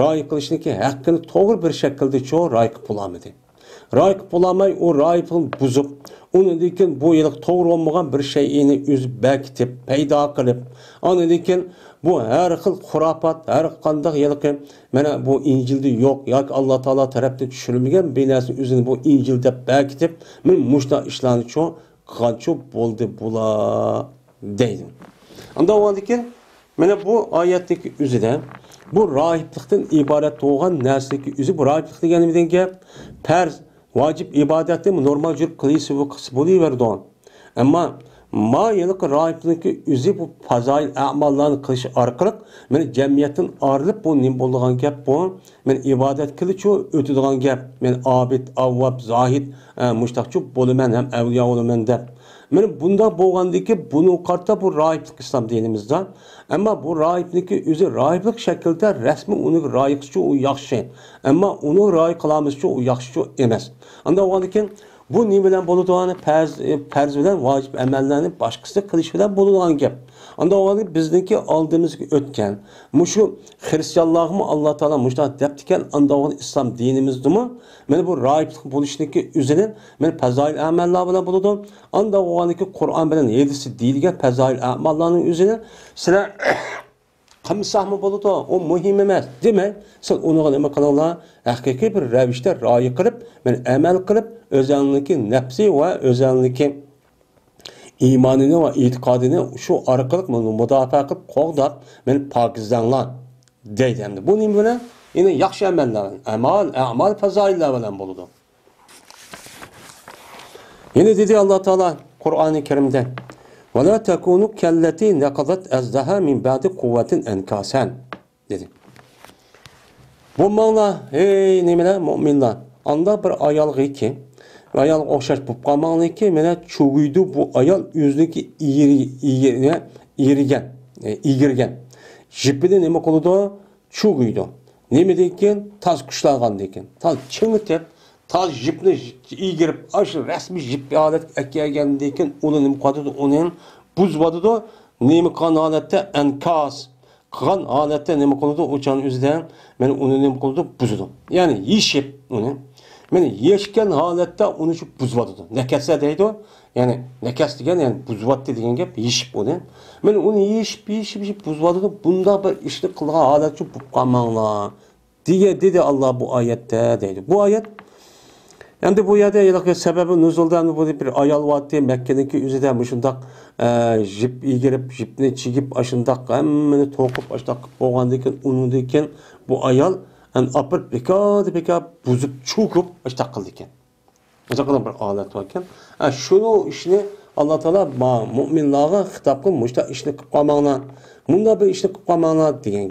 راھىب قىلىشنىڭكى ھەققىنى توغرا بىر شەكىلدىچۇ راھىب قىلىپ بولالمىدى. راھىب قىلىپ بولالماي، ئۇ راھىبلىقنى بۇزۇپ، ئۇنىڭدىن كېيىن بۇ ھېلىقى توغرا بولمىغان بىر شەيئىنى ئۆزى بەكىتىپ، پەيدا قىلىپ، ئاندىن كېيىن بۇ ھەر خىل خۇراپات، ھەر قانداق ھېلىقى، مانا بۇ ئىنجىلدە يوق ياكى ئاللا تائالا تەرەپتىن چۈشۈرۈلمىگەن بىر نەرسىنى ئۆزىنى بۇ ئىنجىل دەپ بەكىتىپ، مانا مۇشۇنداق ئىشلارنىچۇ قىلغانچۇ بولدى بۇلار دەيدۇ. ئانداق بولغاندىكىن، مانا بۇ ئايەتتىكى ئۆزىدە بۇ راھىبلىقتىن ئىبارەت بولغان نەرسىدىكى ئۆزى، بۇ راھىبلىق دېگەن نېمە دېگەن گەپ؟ پەرز، ۋاجىپ ئىبادەتنى نورمال يۈرۈپ قىلىۋېرسە بولۇۋېرىدۇ. ئەمما ما ھېلىقى راھىبنىڭكى ئۆزى بۇ پازايىل ئەماللارنى قىلىش ئارقىلىق مانا جەمئىيەتتىن ئايرىلىپ، بۇ نېمە بولىدىغان گەپ بۇ؟ مانا ئىبادەتكىلىچۇ ئۆتىدىغان گەپ. مانا ئابىد، ئاۋۋاب، زاھىد، ئە، مۇشتاقچۇ بولىمەن ھەم ئەۋلىيا بولىمەن دەپ. مانا بۇنداق بولغاندىكى بۇنىڭغا قارىتا بۇ راھىبلىق ئىسلام دىنىمىزدا. ئەمما بۇ راھىبنىڭكى ئۆزى راھىبلىق شەكلىدە رەسمىي ئۇنى راھىب قىلسىچۇ ئۇ ياخشى. ئەمما ئۇنى راھىب قىلالمىسىچۇ ئۇ ياخشىچۇ ئەمەس. ئانداق بولغاندىكىن بۇ نېمە بىلەن بولىدۇ؟ ئەنە پەرز، پەرز بىلەن ۋاجىپ ئەمەللەرنى باشقىسى قىلىش بىلەن بولىدىغان گەپ. ئانداق بولغاندا بىزنىڭكى ئالدىمىزغا ئۆتكەن مۇشۇ خرىستىيانلارغىمۇ ئاللا تائالا مۇشۇنداق دەپتىكەن، ئانداق بولغاندا ئىسلام دىنىمىزدىمۇ مانا بۇ راھىبلىق بولۇشنىڭكى ئۆزىنى مانا پەزائىل ئەمەللار بىلەن بولىدۇ. ئانداق بولغاندىكى قۇرئان بىلەن ھەدىستە دېيىلگەن پەزائىل ئەمەللارنىڭ ئۆزىنى سىلەر قىلمىساقمۇ بولىدۇ، ئۇ مۇھىم ئەمەس. دېمەك، سىز ئۇنىڭغا نېمە قىلىڭلار؟ ھەقىقىي بىر رەۋىشتە رىئايە قىلىپ، مانا ئەمەل قىلىپ، ئۆزەڭنىڭكى نەپسى ۋە ئۆزەڭنىڭكى ئىمانىنى ۋە ئېتىقادىنى شۇ ئارقىلىق مۇداپىئە قىلىپ قوغداپ، مانا پاكىزلەڭلار دەيدۇ ئەمدى. بۇ نېمە بىلەن؟ يەنى ياخشى ئەمەللەر، ئەمال، ئەمال پەزائىللار بىلەن بولىدۇ. يەنە دېدى ئاللا تائالا قۇرئانى كەرىمدە، «ۋەلا تەكۇنۇ كەللەتى نەقەزەت ئەزلەھا مىن بەدى قۇۋۋەتىن ئەنكاسەن» دېدى. بولماڭلار، ھەي نېمىلەر، مۇئمىنلار، ئانداق بىر ئايالغىكى، ئايالغا ئوخشاش بولۇپ قالماڭلاركى، مانا چۈگىدۇ بۇ ئايال ئۆزىنىڭكى ئېرى-، ئېرى-، ئېرىگەن، ئېگىرگەن يىپىنى نېمە قىلىدۇ؟ چۈگىدۇ. نېمىدىن كېيىن؟ تاز قۇشلانغاندىن كېيىن. تاز چىڭىتىپ، تاز يىپنى ئېگىرىپ، ئاشۇ رەسمىي يىپ ھالەتكە ئەكەلگەندىن كېيىن ئۇنى نېمە قىلىۋاتىدۇ؟ ئۇنى بۇزۇۋاتىدۇ. نېمە قىلغان ھالەتتە؟ ئەنكاس. قىلغان ھالەتتە نېمە قىلىدۇ؟ ئۇ چاغنىڭ ئۆزىدە مانا ئۇنى نېمە قىلىدۇ؟ بۇزىدۇ. يەنى يېشىپ ئۇنى. مانا يېشىكەن ھالەتتە ئۇنى شۇ بۇزۇۋاتىدۇ. نەكەسە دەيدۇ. يەنى نەكەس دېگەن، يەنى بۇزۇۋاتتى دېگەن گەپ، يېشىپ ئۇنى. مانا ئۇنى يېشىپ، يېشىپ، يېشىپ بۇزۇۋاتىدۇ. بۇنداق بىر ئىشنى قىلغان ھالەتچۇ بولۇپ قالماڭلار. دېگەن، دېدى ئاللا بۇ ئايەتتە دەيدۇ. بۇ ئايەت، ئەمدى بۇ يەردە ھېلىقى سەبەبى نۇزۇلدا ئەمدى بۇ بىر ئايال بارتى، مەككىنىڭكى ئۆزىدە مۇشۇنداق، ئە، يىپ ئېگىرىپ، يىپنى چىگىپ، ئاشۇنداق ھەممىنى توقۇپ، ئاشۇنداق قىلىپ بولغاندىن كېيىن، ئۇنىڭدىن كېيىن بۇ ئايال ئەمدى ئاپىرىپ، بىكار، بىكار بۇزۇپ، چۈگۈپ، ئاشۇنداق قىلىدىكەن. مۇشۇنداق بىر ھالەت باركەن. ھە، شۇنىڭ ئىشىنى ئاللا تائالا ما-، مۇئمىنلارغا خىتاب قىلىپ، مۇشۇنداق ئىشنى قىلىپ قالماڭلار، مۇنداق بىر ئىشنى قىلىپ قالماڭلار دېگەن.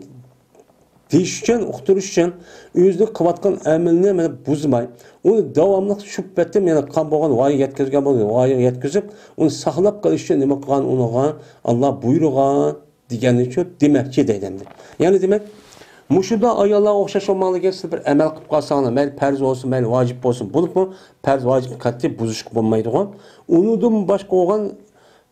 دېيىش ئۈچۈن، ئۇقتۇرۇش ئۈچۈن، ئۆزىنىڭ قىلىۋاتقان ئەمىلىنى مانا بۇزماي، ئۇنى داۋاملىق شۇ پەتتىن يەنە قان بولغان ۋايىغا يەتكۈزگەن بولغان ۋايىغا يەتكۈزۈپ، ئۇنى ساقلاپ قېلىش ئۈچۈن نېمە قىلغان ئۇنىڭغا؟ ئاللا بۇيرۇغان دېگەننى شۇ دېمەكچى دەيدۇ ئەمدى. يەنى دېمەك، مۇشۇنداق ئاياللارغا ئوخشاش بولماڭلار دېگەن، سىز بىر ئەمەل قىلىپ قالساڭلار، مەيلى پەرز بولسۇن، مەيلى ۋاجىپ بولسۇن، بولۇپمۇ پەرز ۋاجىپنى قەتئىي بۇزۇشقا بولمايدىغۇ. ئۇنىڭدىن باشقا بولغان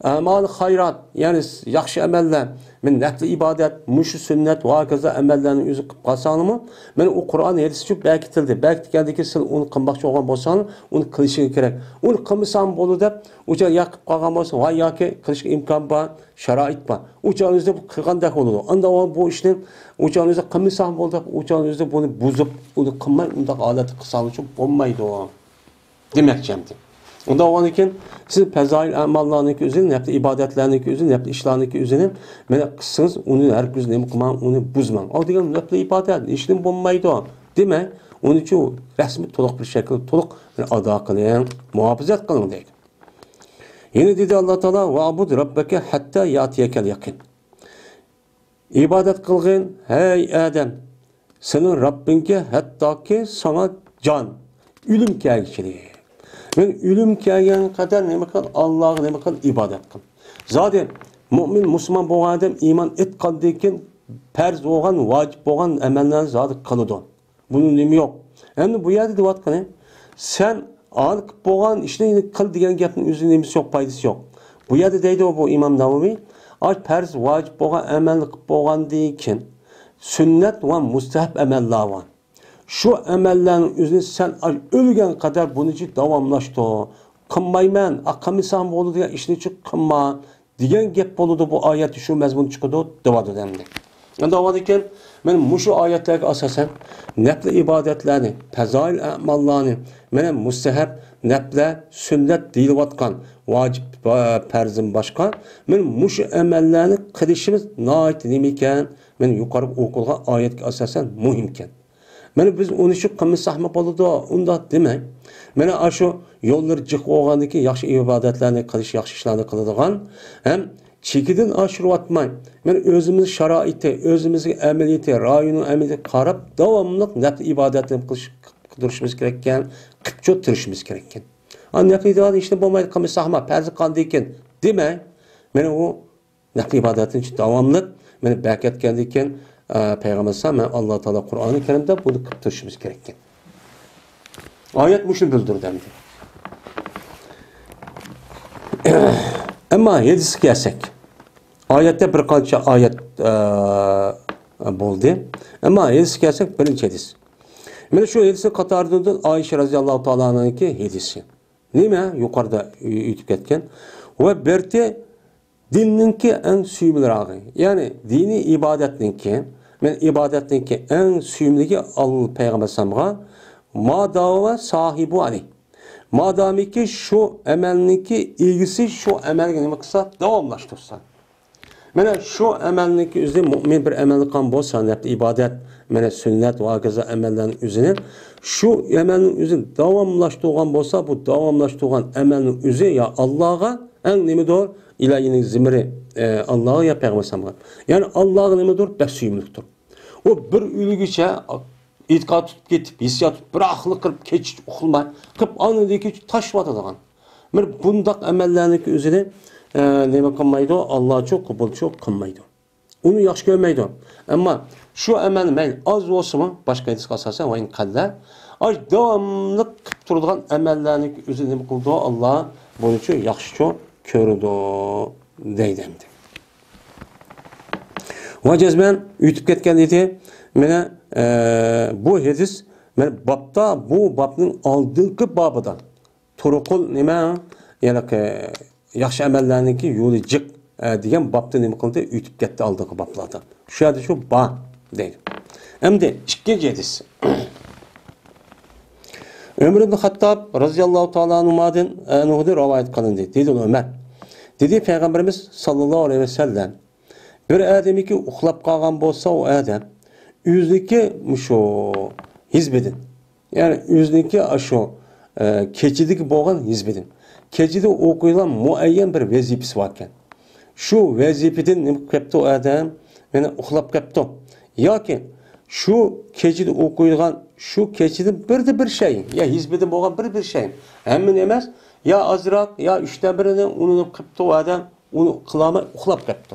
ئەمال خەيرات، يەنى ياخشى ئەمەللەر، مەن نەپلى ئىبادەت، مۇشۇ سۈننەت ۋە ھاكازا ئەمەللەرنى ئۆزى قىلىپ قالساڭلىمۇ، مەن ئۇ قۇرئان ھەدىسچۇ بەكىتىلدى. بەكىتكەندىكى سىل ئۇنى قىلماقچى بولغان بولساڭ، ئۇنى قىلىشىڭ كېرەك. ئۇنى قىلمىساڭ بولىدۇ دەپ، ئۇ چاغ يا قىلىپ قالغان بولسا، ۋە ياكى قىلىشقا ئىمكان بار، شارائىت بار. ئۇ چاغ ئۆزىدە بۇ قىلغاندەك بولىدۇ. ئاندا ئۇ بۇ ئىشنى ئۇ چاغ ئۆزى قىلمىساڭ بولدى دەپ، ئۇ چاغ ئۆزىدە بۇنى بۇزۇپ، ئۇنى قىلماي، ئۇنداق ھالەتتە قىلساڭلىچۇ بولمايدۇ. دېمەكچى ئەمدى. ئۇنداق بولغاندىن كېيىن، سىز پەزائىل ئەماللارنىڭكى ئۆزىنى، نەپلى ئىبادەتلەرنىڭكى ئۆزىنى، نەپلى ئىشلارنىڭكى ئۆزىنى مانا قىلسىڭىز، ئۇنى ھەرگىز نېمە قىلماڭ، ئۇنى بۇزماڭ. ئۇ دېگەن نەپلى ئىبادەت، ھېچنېمە بولمايدۇ. دېمەك، ئۇنىچۇ رەسمىي تولۇق بىر شەكىلدە تولۇق ئادا قىلىڭ، مۇھاپىزەت قىلىڭ دەيدۇ. يەنە دېدى ئاللا تائالا، «ۋەئبۇد رەببەكە ھەتتا يەئتىيەكەل يەقىن.» ئىبادەت قىلغىن، ھەي ئادەم، سېنىڭ رەببىڭگە ھەتتاكى ساڭا جان، ئۆلۈم كەلگۈچىلىك. مەن ئۆلۈم كەلگەن قەدەر نېمە قىل، ئاللاغا نېمە قىل، ئىبادەت قىل. زادى مۇئمىن، مۇسۇلمان بولغان ئادەم ئىمان ئېيتقاندىن كېيىن پەرز بولغان، ۋاجىپ بولغان ئەمەللەرنى زادى قىلىدۇ. بۇنىڭ نېمە يوق؟ ئەمدى بۇ يەردە دەۋاتقىنى، سەن ئانى قىلىپ بولغان ئىشنى يەنە قىل دېگەن گەپنىڭ ئۆزى نېمىسى يوق، پايدىسى يوق. بۇ يەردە دەيدۇ بۇ ئىمام نەۋەۋى، ئاش پەرز، ۋاجىپ بولغان ئەمەلنى قىلىپ بولغاندىن كېيىن، سۈننەت ۋە مۇستەھەب ئەمەللەر بار. شۇ ئەمەللەرنىڭ ئۆزىنى سەن ئاش ئۆلگەن قەدەر بۇنىچە داۋاملاشتۇر. قىلمايمەن، ئا، قىلمىسام بولىدۇ دېگەن ئىشنىچۇ قىلما. دېگەن گەپ بولىدۇ، بۇ ئايەتتە شۇ مەزمۇن چىقىدۇ، دەۋاتىدۇ ئەمدى. ئەمدى ئاۋۋالدىن كېيىن مەن مۇشۇ ئايەتلەرگە ئاساسەن نەپلى ئىبادەتلەرنى، پەزائىل ئەماللارنى، مەن مۇستەھەب، نەپلە، سۈننەت دېيىلىۋاتقان ۋاجىپ، پەرزدىن باشقا، مەن مۇشۇ ئەمەللەرنى قىلىشىمىز ناھايىتى نېمە ئىكەن؟ مەن يۇقىرىقى ئوقۇلغان ئايەتكە ئاساسەن مۇھىم ئىكەن. مانا بىز ئۇنى شۇ قىلمىساقمۇ بولىدۇ، ئۇنداق دېمەڭ. مانا ئاشۇ يوللىرى جىق بولغاندىكى ياخشى ئىبادەتلەرنى قىلىش، ياخشى ئىشلارنى قىلىدىغان ھەم چېكىدىن ئاشۇرۇۋاتماي، مانا ئۆزىمىز شارائىتى، ئۆزىمىزگە ئەمەلىيىتى، رايوننىڭ ئەمەلىيىتىگە قاراپ داۋاملىق نەپلى ئىبادەتنى قىلىش، قىلدۇرۇشىمىز كېرەككەن، قىپچۇ تۇرۇشىمىز كېرەككەن. ئا، نەپلى ئىبادەت ئىشنى بولمايدۇ، قىلمىساقمۇ، پەرزى قاندىكىن دېمەي، مانا ئۇ نەپلى ئىبادەتنى داۋاملىق، مانا بەكەتكەندىن كېيىن، ئە، پەيغەمبەر ئەلەيھىسسالام، مەن ئاللا تائالا قۇرئانى كەرىمدە بۇنى قىلىپ تۇرۇشىمىز كېرەككەن. ئايەت مۇشۇنى بىلدۈرىدۇ ئەمدى. ئەمما ھەدىسكە كەلسەك، ئايەتتە بىر قانچە ئايەت، ئە، بولدى. ئەمما ھەدىسكە كەلسەك، بىرىنچى ھەدىس. مانا شۇ ھەدىسنىڭ قاتارىدىن ئائىشە رەزىياللاھۇ تائالا ئەنھانىڭكى ھەدىسى. نېمە؟ يۇقىرىدا ئۆتۈپ كەتكەن. ۋە بىرتى دىننىڭكى ئەڭ سۆيۈملىرىغى، يەنى دىنىي ئىبادەتنىڭكى، مەن ئىبادەتنىڭكى ئەڭ سۆيۈملۈكى ئاللا پەيغەمبەر ئەلەيھىسسالامغا، ما داۋا ساھىبۇ ئەلەيھ. مادامىكى شۇ ئەمەلنىڭكى ئىگىسى شۇ ئەمەلگە نېمە قىلسا، داۋاملاشتۇرسا. مانا شۇ ئەمەلنىڭكى ئۆزى مۇئمىن بىر ئەمەلنى قىلغان بولسا، نەپلى ئىبادەت، مانا سۈننەت ۋە ھاكازا ئەمەللەرنىڭ ئۆزىنى، شۇ ئەمەلنىڭ ئۆزىنى داۋاملاشتۇرغان بولسا، بۇ داۋاملاشتۇرغان ئەمەلنىڭ ئۆزى يا ئاللاغا ئەڭ نېمىدۇر، ئىلاھىنىڭ زىمرى، ئە، ئاللاغا يا پەيغەمبەر ئەلەيھىسسالامغا. يەنى ئاللاغا نېمىدۇر، بەك سۆيۈملۈكتۇر. ئۇ بىر ئۆلگۈچە ئېتىقاد تۇتۇپ كېتىپ، ھېسسىيات تۇتۇپ، بىراقلا قىلىپ، كېچە ئۇخلىماي قىلىپ، ئاندىن كېيىن تاشلىۋاتىدىغان. بىر بۇنداق ئەمەللەرنىڭكى ئۆزىنى، ئە، نېمە قىلمايدۇ؟ ئاللاچۇ قوبۇلچۇ قىلمايدۇ. ئۇنى ياخشى كۆرمەيدۇ. ئەمما شۇ ئەمەل مەيلى ئاز بولسىمۇ، باشقا ھەدىسكە ئاساسەن، ۋە ئىن قەللە، ئاش داۋاملىق قىلىپ تۇرىدىغان ئەمەللەرنىڭكى ئۆزىنى نېمە قىلىدۇ؟ ئاللا بۇنىچۇ ياخشىچۇ كۆرىدۇ، دەيدۇ ئەمدى. ۋە جەزمەن ئۆتۈپ كەتكەن ئىدى. مانا، ئە، بۇ ھەدىس، مانا بابتا، بۇ بابنىڭ ئالدىنقى بابىدا، تۇرۇقۇل نېمە؟ يەنى ياخشى ئەمەللەرنىڭكى يولى جىق، ئە، دېگەن بابتا نېمە قىلدى؟ ئۆتۈپ كەتتى ئالدىنقى بابلاردا. شۇ يەردە شۇ بار دەيدۇ. ئەمدى ئىككىنچى ھەدىس. ئۆمەر ئىبن خەتتاب رەزىياللاھۇ تائالا ئەنھۇدىن، ئەنھۇدىن رىۋايەت قىلىندى. دېدى ئۆمەر. دېدى پەيغەمبىرىمىز ساللاللاھۇ ئەلەيھى ۋەسەللەم، بىر ئادەمكى ئۇخلاپ قالغان بولسا، ئۇ ئادەم ئۆزىنىڭكى مۇشۇ ھېزبىدىن، يەنى ئۆزىنىڭكى ئاشۇ، ئە، كېچىدىكى بولغان ھېزبىدىن، كېچىدە ئوقۇيدىغان مۇئەييەن بىر ۋەزىپىسى باركەن. شۇ ۋەزىپىدىن نېمە قىلىپ قېپتۇ ئۇ ئادەم؟ يەنى ئۇخلاپ قېپتۇ. ياكى شۇ كېچىدە ئوقۇيدىغان، شۇ كېچىدىن بىردە بىر شەيئى، يا ھېزبىدىن بولغان بىر بىر شەيئى، ھەممىنى ئەمەس، يا ئازراق، يا ئۈچتىن بىرىنى ئۇنى نېمە قىپتۇ ئۇ ئادەم؟ ئۇنى قىلالماي ئۇخلاپ قېپتۇ.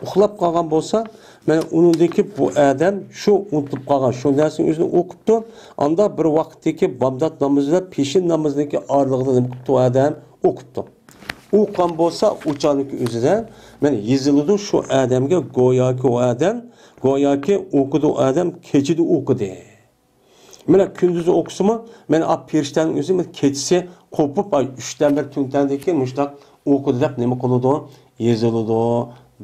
ئۇخلاپ قالغان بولسا، مانا ئۇنىڭدىكى بۇ ئادەم شۇ ئۇنتۇلۇپ قالغان شۇ نەرسىنى ئۆزىنى ئوقۇپتۇ. ئاندا بىر ۋاقىتتىكى بامدات نامىزى بىلەن پېشىن نامىزىنىڭكى ئارىلىقىدا نېمە قىپتۇ ئۇ ئادەم؟ ئوقۇپتۇ. ئوقۇغان بولسا، ئۇ چاغدىكى ئۆزىدە مانا يېزىلىدۇ شۇ ئادەمگە، گوياكى ئۇ ئادەم، گوياكى ئوقۇدى ئۇ ئادەم، كېچىدە ئوقۇدى. مانا كۈندۈزى ئوقۇسىمۇ، مانا ئا پېرىشتەنىڭ ئۆزى مانا كېچىسى قوپۇپ، ئاي، ئۈچتىن بىر تۈنتەندىن كېيىن مۇشۇنداق ئوقۇدى دەپ نېمە قىلىدۇ؟ يېزىلىدۇ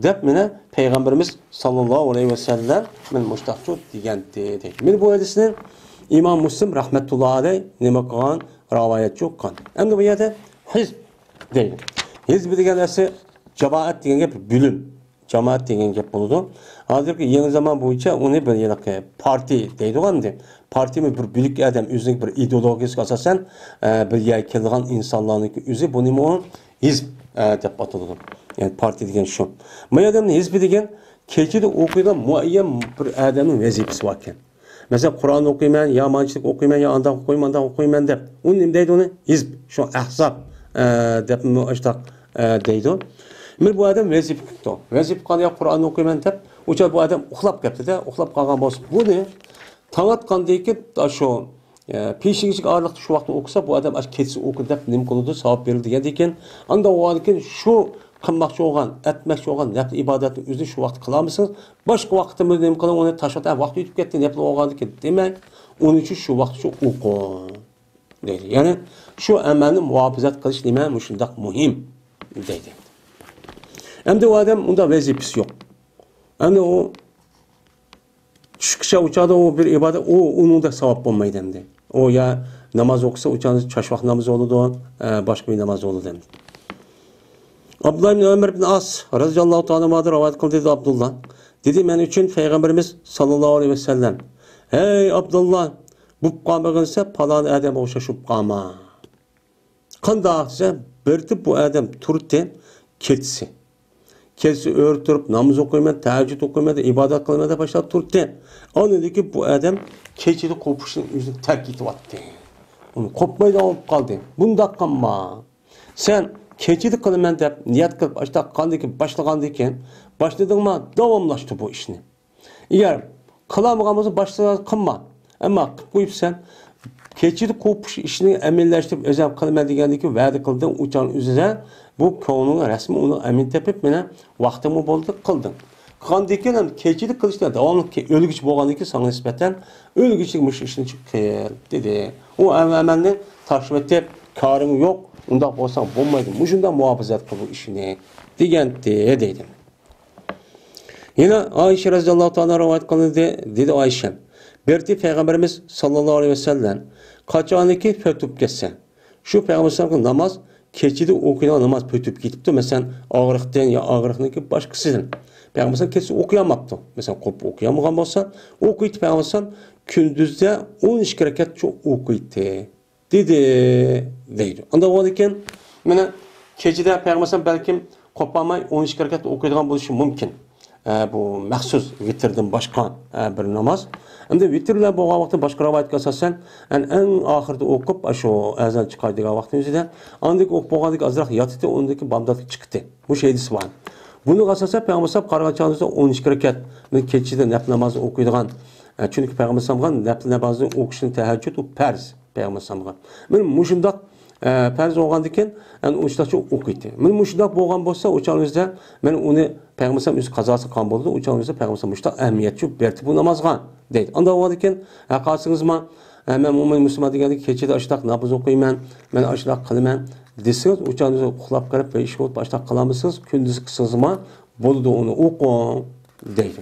دەپ مانا پەيغەمبىرىمىز ساللاللاھۇ ئەلەيھى ۋەسەللەم مانا مۇشۇنداقچۇ دېگەنتى، دەيدۇ. مانا بۇ ھەدىسنى ئىمام مۇسلىم رەھمەتۇللا ئەلەيھ نېمە قىلغان؟ رىۋايەتچۇ قىلغان. ئەمدى بۇ يەردە ھىزب دەيدۇ. ھىزب دېگەن نەرسە جامائەت دېگەن گەپ، بۆلۈم. جامائەت دېگەن گەپ بولىدۇ. ھازىرقى يېڭى زامان بويىچە ئۇنى بىر ھېلىقى پارتىي دەيدىغۇ ئەمدى. پارتىيمۇ بىر بۆلەك ئادەم، ئۆزىنىڭ بىر ئىدېئولوگىيەسىگە ئاساسەن، ئە، بىر يەرگە كېلىدىغان ئىنسانلارنىڭكى ئۆزى، بۇنىمۇ ھىزب، ئە، دەپ ئاتىلىدۇ. يەنى پارتىيە دېگەن شۇ. بۇ يەردە ھىزب دېگەن كېچىدە ئوقۇيدىغان مۇئەييەن بىر ئادەمنىڭ ۋەزىپىسى باركەن. مەسىلەن، قۇرئان ئوقۇيمەن، يا مانچىلىك ئوقۇيمەن، يا ئانداق ئوقۇيمەن، مۇنداق ئوقۇيمەن دەپ. ئۇنى نېمە دەيدۇ ئۇنى؟ ھىزب، شۇ ئەھزاب، ئە، دەپمۇ ئاشتاق، ئە، دەيدۇ. بىر بۇ ئادەم ۋەزىپە قىپتۇ. ۋەزىپە قىلغان يا قۇرئان ئوقۇيمەن دەپ، ئۇ چاغ بۇ ئادەم ئۇخلاپ كەپتۇ-دە، ئۇخلاپ قالغان بولسا، بۇنى تاڭ ئاتقاندىن كېيىن شۇ، ئە، پېشىنگىچىگە ئارىلىقتا شۇ ۋاقىتتا ئوقۇسا، بۇ ئادەم ئاشۇ كېچىسى ئوقۇدى دەپ نېمە قىلىدۇ، ساۋاب بېرىلىدۇ دېگەندىن كېيىن، ئانداق بولغاندىن كېيىن شۇ قىلماقچى بولغان، ئەتمەكچى بولغان نەپلى ئىبادەتنى ئۆزىنى شۇ ۋاقىتتا قىلالمىسىڭىز، باشقا ۋاقىتتا بىر نېمە قىلىڭ، ئۇنى تاشلاپ، ۋاقىت ئۆتۈپ كەتتى، نەپلى بولغاندىن كېيىن دېمەڭ، ئۇنىڭ ئۈچۈن شۇ ۋاقىتتا شۇ ئوقۇڭ، دەيدۇ. يەنى شۇ ئەمەلنى مۇھاپىزەت قىلىش نېمە مۇشۇنداق مۇھىم، دەيدۇ. ئەمدى ئۇ ئادەم ئۇنداق ۋەزىپىسى يوق. ئەمدى ئۇ چۈشكىچە ئۇ چاغدا ئۇ بىر ئىبادەت، ئۇ، ئۇنىڭدا ساۋاب بولمايدۇ ئەمدى. ئۇ يا ناماز ئوقۇسا، ئۇ چاغدا چاشۋاق نامىزى بولىدۇ، ئە، باشقا بىر ناماز بولىدۇ ئەمدى. ئابدۇللا ئىبن ئۆمەر ئىبن ئاس رەزىياللاھۇ تائالا ئانھۇدىن رىۋايەت قىلدى، دېدى ئابدۇللا. دېدى، مەن ئۈچۈن پەيغەمبىرىمىز ساللاللاھۇ ئەلەيھى ۋەسەللەم، ھەي ئابدۇللا، بوپ قالمىغىنسە، پالان ئادەمگە ئوخشاش بوپ قالما. قانداق دېسە، بىرتىپ بۇ ئادەم تۇرتتى، كېچىسى. كېچىسى ئۆرە تۇرۇپ، ناماز ئوقۇيمەن، تەھەججۇد ئوقۇيمەن، ئىبادەت قىلىمەن دەپ باشلاپ تۇرتتى. ئاندىن كېيىن بۇ ئادەم كېچىدە قوپۇشنىڭ ئۆزىنى تەرك ئېتىۋەتتى. ئۇنى قوپمايدىغان بولۇپ قالدى. بۇنداق قىلما. سەن كېچىدە قىلىمەن دەپ نىيەت قىلىپ، ئاشۇنداق قىلغاندىن كېيىن، باشلىغاندىن كېيىن، باشلىدىڭما، داۋاملاشتۇر بۇ ئىشنى. ئەگەر قىلالمىغان بولسا، باشقىلارغا قىلما. ئەمما قىلىپ قويۇپسەن، كېچىدە قوپۇش ئىشىنى ئەمەلىيلەشتۈرۈپ، ئۆزۈم قىلىمەن دېگەندىن كېيىن ۋەدە قىلدىڭ، ئۇ چاغنىڭ ئۆزىدە بۇ كۆڭلۈڭ رەسمىي ئۇنى ئەمىن تېپىپ، مانا ۋاقتىڭمۇ بولدى، قىلدىڭ. قىلغاندىن كېيىن ھەم كېچىدە قىلىشتا داۋاملىق كە-، ئۆلگۈچى بولغاندىن كېيىن ساڭا نىسبەتەن ئۆلگۈچىلىك مۇشۇ ئىشنى چىقىپ قىل، دېدى. ئۇ ئەم-، ئەمەلنى تاشلىۋېتىپ، كارىڭ يوق، ئۇنداق بولساڭ بولمايدۇ، مۇشۇنداق مۇھاپىزەت قىل بۇ ئىشنى، دېگەنتى، دەيدۇ. يەنە ئائىشە رەزىياللاھۇ تائالا رىۋايەت قىلىندى، دېدى ئائىشە، بىرتى پەيغەمبىرىمىز ساللاللاھۇ ئەلەيھى ۋەسەللەم قاچانكى پۈتۈپ كەتسە، شۇ پەيغەمبەر ئەلەيھىسسالامنىڭ ناماز، كېچىدە ئوقۇيدىغان ناماز پۈتۈپ كېتىپتۇ، مەسىلەن، ئاغرىقتىن يا ئاغرىقنىڭكى باشقىسىدىن. پەيغەمبەر ئەلەيھىسسالام كېچىسى ئوقۇيالماپتۇ. مەسىلەن، قوپۇپ ئوقۇيالمىغان بولسا، ئوقۇيتتى پەيغەمبەر ئەلەيھىسسالام كۈندۈزدە ئون ئىككى رەكەت شۇ ئوقۇيتتى. دېدى، دەيدۇ. ئانداق بولغاندىكىن، مانا، كېچىدە پەيغەمبەر بەلكىم قوپالماي ئون ئىككى رەكەت ئوقۇيدىغان بولۇشى مۇمكىن. ئە، بۇ مەخسۇس ۋىتىردىن باشقا، ئە، بىر ناماز. ئەمدى ۋىتىرلەر بولغان ۋاقىتتا باشقا رىۋايەتكە ئاساسەن، ئەن-، ئەڭ ئاخىرىدا ئوقۇپ، ئاشۇ ئەزان چىقاردىغان ۋاقتىنىڭ ئۆزىدە، ئاندىن ئوقۇپ بولغاندىن كېيىن ئازراق ياتتى، ئاندىن كېيىن بامداتقا چىقتى. بۇ شەيدىسى بار. بۇنىڭغا ئاساسەن پەيغەمبەر قارىغان چاغدا ئون ئىككى رەكەت، مانا كېچىدە نەپلى نامازنى ئوقۇيدىغان. ئە، چۈنكى پەيغەمبەر نەپلى نامازنى ئوقۇشنى تەھەججۇد ئۇ پەرز. پەيغەمبەر ئەلەيھىسسالامغا. مانا مۇشۇنداق، ئە، پەرز بولغاندىكىن، ئەنە ئۇشۇنداقچە ئوقۇيتتى. مانا مۇشۇنداق بولغان بولسا، ئۇ چاغنىڭ ئۆزىدە مانا ئۇنى پەيغەمبەر ئەلەيھىسسالام ئۆزى قازاسى قىلغان بولىدۇ. ئۇ چاغنىڭ ئۆزىدە پەيغەمبەر ئەلەيھىسسالام مۇشۇنداق ئەھمىيەت چۈشۈپ بەردى بۇ نامازغا، دەيدۇ. ئانداق بولغاندىكىن، ھە، قالسىڭىزما، ھە، مەن مۆمىن مۇسۇلمان دېگەندىكىن كېچىدە ئاشۇنداق ناماز ئوقۇيمەن، مەن ئاشۇنداق قىلىمەن دېسىڭىز، ئۇ چاغنىڭ ئۆزىدە ئۇخلاپ قېلىپ بىر ئىش بولۇپ ئاشۇنداق قىلالمىسىڭىز، كۈندۈز قىلسىڭىزما بولىدۇ، ئۇنى ئوقۇڭ، دەيدۇ.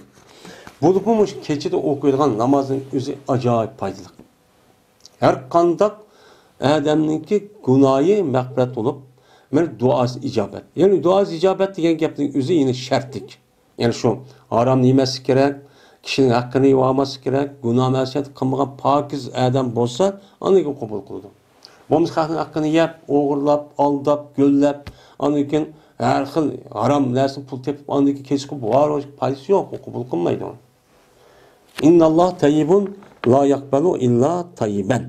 بولۇپمۇ مۇشۇ كېچىدە ئوقۇيدىغان نامازنىڭ ئۆزى ئاجايىپ پايدىلىق. ھەر قانداق ئادەمنىڭكى گۇناھى مەغپىرەت بولۇپ، مانا دۇئاسى ئىجابەت. يەنى دۇئاسى ئىجابەت دېگەن گەپنىڭ ئۆزى يەنە شەرتلىك. يەنى شۇ ھارامنى يېمەسلىك كېرەك، كىشىنىڭ ھەققىنى يېۋالماسلىق كېرەك، گۇناھ مەسىيەت قىلمىغان پاكىز ئادەم بولسا، ئاندىن كېيىن قوبۇل قىلىدۇ. بولمىسا خەقنىڭ ھەققىنى يەپ، ئوغرىلاپ، ئالداپ، گۆللەپ، ئاندىن كېيىن ھەر خىل ھارام نەرسىدىن پۇل تېپىپ، ئاندىن كېيىن كېچىقىپ، ۋاي، پايدىسى يوق، ئۇ قوبۇل قىلمايدۇ. ئىنناللاھە تەييىبۇن لا يەقبەلۇ ئىللا تەييىبەن.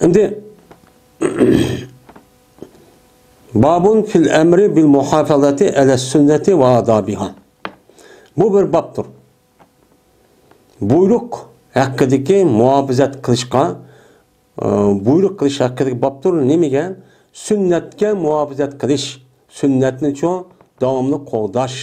ئەمدى بابۇن فىل ئەمرى بىل مۇھافەزەتى ئەلە سۈننەتى ۋە ئادابىھا. بۇ بىر بابتۇر. بۇيرۇق، ھەققىدىكى مۇھاپىزەت قىلىشقا، ئى، بۇيرۇق قىلىش ھەققىدىكى بابتۇر. نېمىگە؟ سۈننەتكە مۇھاپىزەت قىلىش، سۈننەتنىچۇ داۋاملىق قوغداش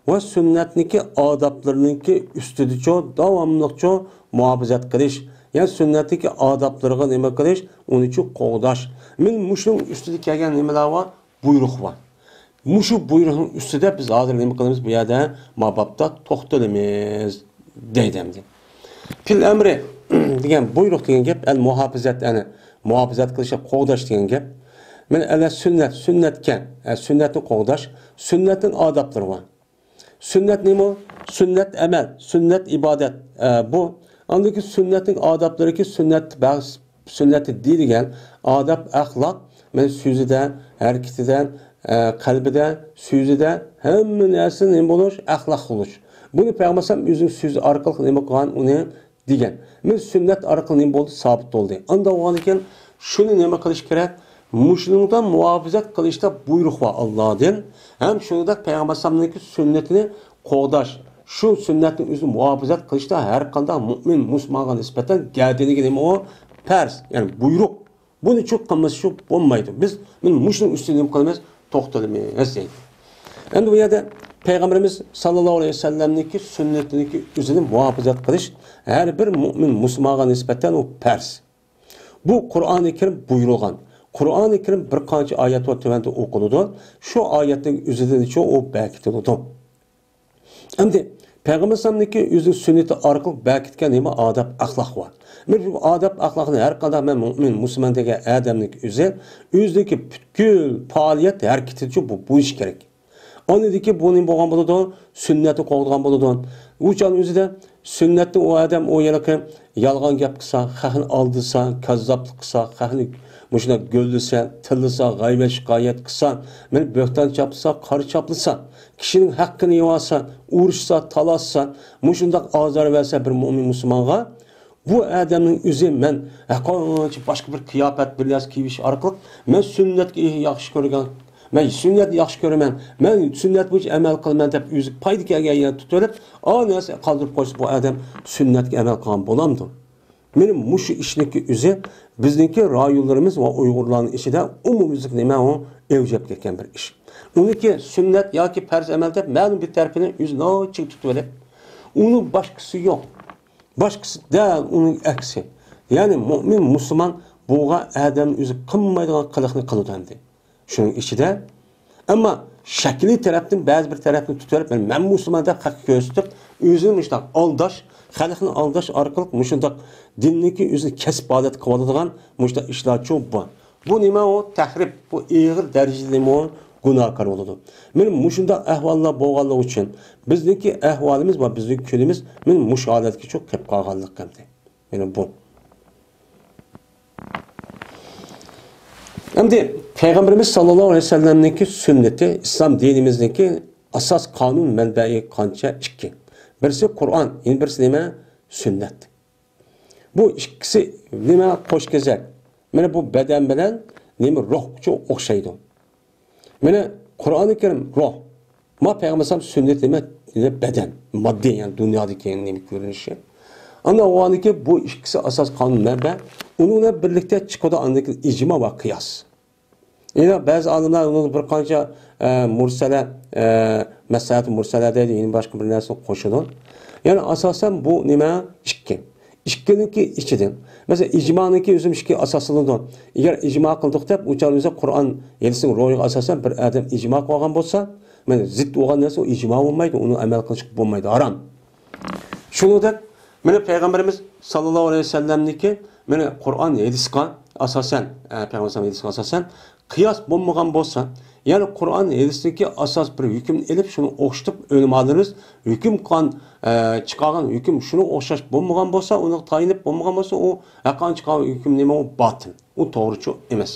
ۋە سۈننەتنىكى ئادابلىرىنىڭكى ئۈستىدىچۇ داۋاملىقچۇ مۇھاپىزەت قىلىش، يەنى سۈننەتتىكى ئادابلىرىغا نېمە قىلىش، ئۇنىچۇ قوغداش. مىن مۇشۇنىڭ ئۈستىدە كەلگەن نېمىلەر بار؟ بۇيرۇق بار. مۇشۇ بۇيرۇقنىڭ ئۈستىدە بىز ھازىر نېمە قىلىمىز؟ بۇ يەردە ما بابتا توختىلىمىز دەيدۇ ئەمدى. پىل ئەمرى دېگەن بۇيرۇق دېگەن گەپ، ئەل مۇھاپىزەت، يەنى مۇھاپىزەت قىلىش، قوغداش دېگەن گەپ. مەن ئەلە سۈننەت، سۈننەتكە، ئە، سۈننەتنى قوغداش، سۈننەتنىڭ ئادابلىرى بار. سۈننەت نېمە؟ سۈننەت ئەمەل، سۈننەت ئىبادەت. ئە، بۇ. ئاندىن كېيىن سۈننەتنىڭ ئادابلىرىكى سۈننەت بەز-، سۈننەت دېيىلگەن ئاداب، ئەخلاق، مەن سۆزىدە، ھەرىكىتىدە، ئە، قەلبىدە، سۆزىدە، ھەممە نەرسە نېمە بولۇش؟ ئەخلاق بولۇش. بۇنى پەيغەمبەر ئۆزىنىڭ سۆزى ئارقىلىق نېمە قىلغان؟ ئۇنى دېگەن. مەن سۈننەت ئارقىلىق نېمە بولدى؟ سابىت بولدى. ئانداق بولغاندىكىن شۇنى نېمە قىلىش كېرەك؟ مۇشۇنىڭدا مۇھاپىزەت قىلىشتا بۇيرۇق بار ئاللادىن. ھەم شۇنىڭدەك پەيغەمبەر ئەلەيھىسسالامنىڭكى سۈننىتىنى قوغداش، شۇ سۈننەتنىڭ ئۆزىنى مۇھاپىزەت قىلىشتا ھەر قانداق مۆمىن مۇسۇلمانغا نىسبەتەن گەدىنىگە نېمە ئۇ؟ پەرز، يەنى بۇيرۇق. بۇنى چۇ قىلمىسا چۇ بولمايدۇ. بىز مەن مۇشۇنىڭ ئۈستىدە نېمە قىلىمىز؟ توختىلىمىز دەيدۇ. ئەمدى بۇ يەردە پەيغەمبىرىمىز ساللاللاھۇ ئەلەيھى ۋەسەللەمنىڭكى سۈننىتىنىڭكى ئۆزىنى مۇھاپىزەت قىلىش ھەر بىر مۆمىن مۇسۇلمانغا نىسبەتەن ئۇ پەرز. بۇ قۇرئانى كەرىم بۇيرۇلغان. قۇرئانى كەرىم بىر قانچە ئايەت بار تۆۋەندە ئوقۇلىدۇ. شۇ ئايەتنىڭ ئۆزىدىنچۇ ئۇ بەكىتىلىدۇ. ئەمدى پەيغەمبەر ئەلەيھىسسالامنىڭكى ئۆزىنىڭ سۈننىتى ئارقىلىق بەكىتكەن نېمە ئاداب ئەخلاق بار. مەن بۇ ئاداب ئەخلاقنى ھەر قانداق مەن مۆمىن مۇسۇلمان دېگەن ئادەمنىڭ ئۆزى ئۆزىدىكى پۈتكۈل پائالىيەت ھەرىكىتىچۇ بۇ بولۇشى كېرەك. ئاندىن كېيىن بۇ نېمە بولغان بولىدۇ؟ سۈننەتنى قوغدىغان بولىدۇ. ئۇ چاغنىڭ ئۆزىدە سۈننەتنى ئۇ ئادەم ئۇ ھېلىقى يالغان گەپ قىلسا، خەقنى ئالدىسا، كاززاپلىق قىلسا، خەقنى مۇشۇنداق گۆللىسە، تىللىسا، غەيۋەت شىكايەت قىلسا، مەن بۆھتان چاپلىسا، قارا چاپلىسا، كىشىنىڭ ھەققىنى يېۋالسا، ئۇرۇشسا، تالاشسا، مۇشۇنداق ئازار بەرسە بىر مۆمىن مۇسۇلمانغا، بۇ ئادەمنىڭ ئۆزى مەن ھەققانچە باشقا بىر قىياپەت، بىر نەرسە كىيىۋېلىش ئارقىلىق مەن سۈننەتكە ياخشى كۆرگەن، مەن سۈننەتنى ياخشى كۆرىمەن، مەن سۈننەت بويىچە ئەمەل قىلىمەن دەپ ئۆزىگە پايدا كەلگەن يەرنى تۇتۇۋېلىپ، ئا نەرسە قالدۇرۇپ قويسا، بۇ ئادەم سۈننەتكە ئەمەل قىلغان بولامدۇ؟ مېنىڭ مۇشۇ ئىشنىڭكى ئۆزى بىزنىڭكى رايونلىرىمىز ۋە ئۇيغۇرلارنىڭ ئىچىدە ئومۇميۈزلۈك نېمە ئۇ ئەۋج ئېلىپ كەتكەن بىر ئىش. ئۇنىڭكى سۈننەت ياكى پەرز ئەمەل دەپ مەلۇم بىر تەرىپىنى ئۆزى ناچىن تۇتۇۋېلىپ، ئۇنىڭ باشقىسى يوق. باشقىسى دەل ئۇنىڭ ئەكسى. يەنى مۆمىن مۇسۇلمان بولغان ئادەم ئۆزى قىلمايدىغان قىلىقنى قىلىدۇ ئەمدى. شۇنىڭ ئىچىدە، ئەمما شەكلىي تەرەپتىن بەزى بىر تەرەپنى تۇتۇۋېلىپ، مەن مۇسۇلمان دەپ خەققە كۆرسىتىپ، ئۆزىنى مۇشۇنداق ئالداش، خەلقنى ئالداش ئارقىلىق مۇشۇنداق دىننىكى ئۆزىنى كەسىپ ھالەتتە قىلىۋالىدىغان مۇشۇنداق ئىشلارچۇ بار. بۇ نېمە ئۇ؟ تەھرىپ. بۇ ئېغىر دەرىجىدە نېمە ئۇ؟ گۇناھكار بولىدۇ. مانا مۇشۇنداق ئەھۋاللار بولغانلىقى ئۈچۈن بىزنىڭكى ئەھۋالىمىز ۋە بىزنىڭكى كۈنىمىز مانا مۇشۇ ھالەتكىچۇ قېلىپ قالغانلىق ئەمدى. مانا بۇ. ئەمدى پەيغەمبىرىمىز ساللاللاھۇ ئەلەيھى ۋەسەللەمنىڭكى سۈننىتى ئىسلام دىنىمىزنىڭكى ئاساس قانۇن مەنبەيى قانچە؟ ئىككى. بىرسى قۇرئان، يەنە بىرسى نېمە؟ سۈننەت. بۇ ئىككىسى نېمە؟ قوش كېزەك. مانا بۇ بەدەن بىلەن نېمە؟ روھچۇ ئوخشايدۇ. مانا قۇرئانى كەرىم روھ. ما پەيغەمبەر ئەلەيھىسسالام سۈننەت نېمە؟ نېمە؟ بەدەن، ماددىي، يەنى دۇنيادىكى نېمە كۆرۈنۈشى. ئاندىن ئۇنىڭكى بۇ ئىككىسى ئاساس قانۇن مەنبە. ئۇنىڭ بىلەن بىرلىكتە چىقىدۇ ئاندىن كېيىن ئىجما ۋە قىياس. يەنە بەزى ئالىملار ئۇنىڭغا بىر قانچە، ئە، مۇرسەلە، ئە، مەسلىھەت مۇرسەلە دەيدۇ، يەنە باشقا بىر نەرسە قوشىدۇ. يەنى ئاساسەن بۇ نېمە؟ ئىككى. ئىككىنىڭكى ئىچىدىن. مەسىلەن، ئىجمانىڭكى ئۆزى ئىككى ئاساسلىنىدۇ. ئەگەر ئىجما قىلدۇق دەپ، ئۇ چاغدا بىز قۇرئان، ھەدىسنىڭ روھىغا ئاساسەن بىر ئادەم ئىجما قىلغان بولسا، مانا زىت بولغان نەرسە ئۇ ئىجما بولمايدۇ، ئۇنى ئەمەل قىلىشقا بولمايدۇ، ھارام. شۇنىڭدەك، مانا پەيغەمبىرىمىز ساللاللاھۇ ئەلەيھى ۋەسەللەمنىڭكى، مانا قۇرئان ھەدىسقا ئاساسەن، ئە، پەيغەمبەر ھەدىسىگە ئاساسەن قىياس بولمىغان بولسا، يەنى قۇرئان ھەدىستىكى ئاساس بىر ھۆكۈمنى ئېلىپ، شۇنى ئوخشىتىپ ئۆلىمالىرىمىز ھۆكۈم قىلغان، ئە، چىقارغان ھۆكۈم شۇنىڭغا ئوخشاش بولمىغان بولسا، ئۇنىڭغا تايىنىپ بولمىغان بولسا، ئۇ ھەققانىي چىقارغان ھۆكۈم نېمە؟ ئۇ باتىل. ئۇ توغرىچۇ ئەمەس.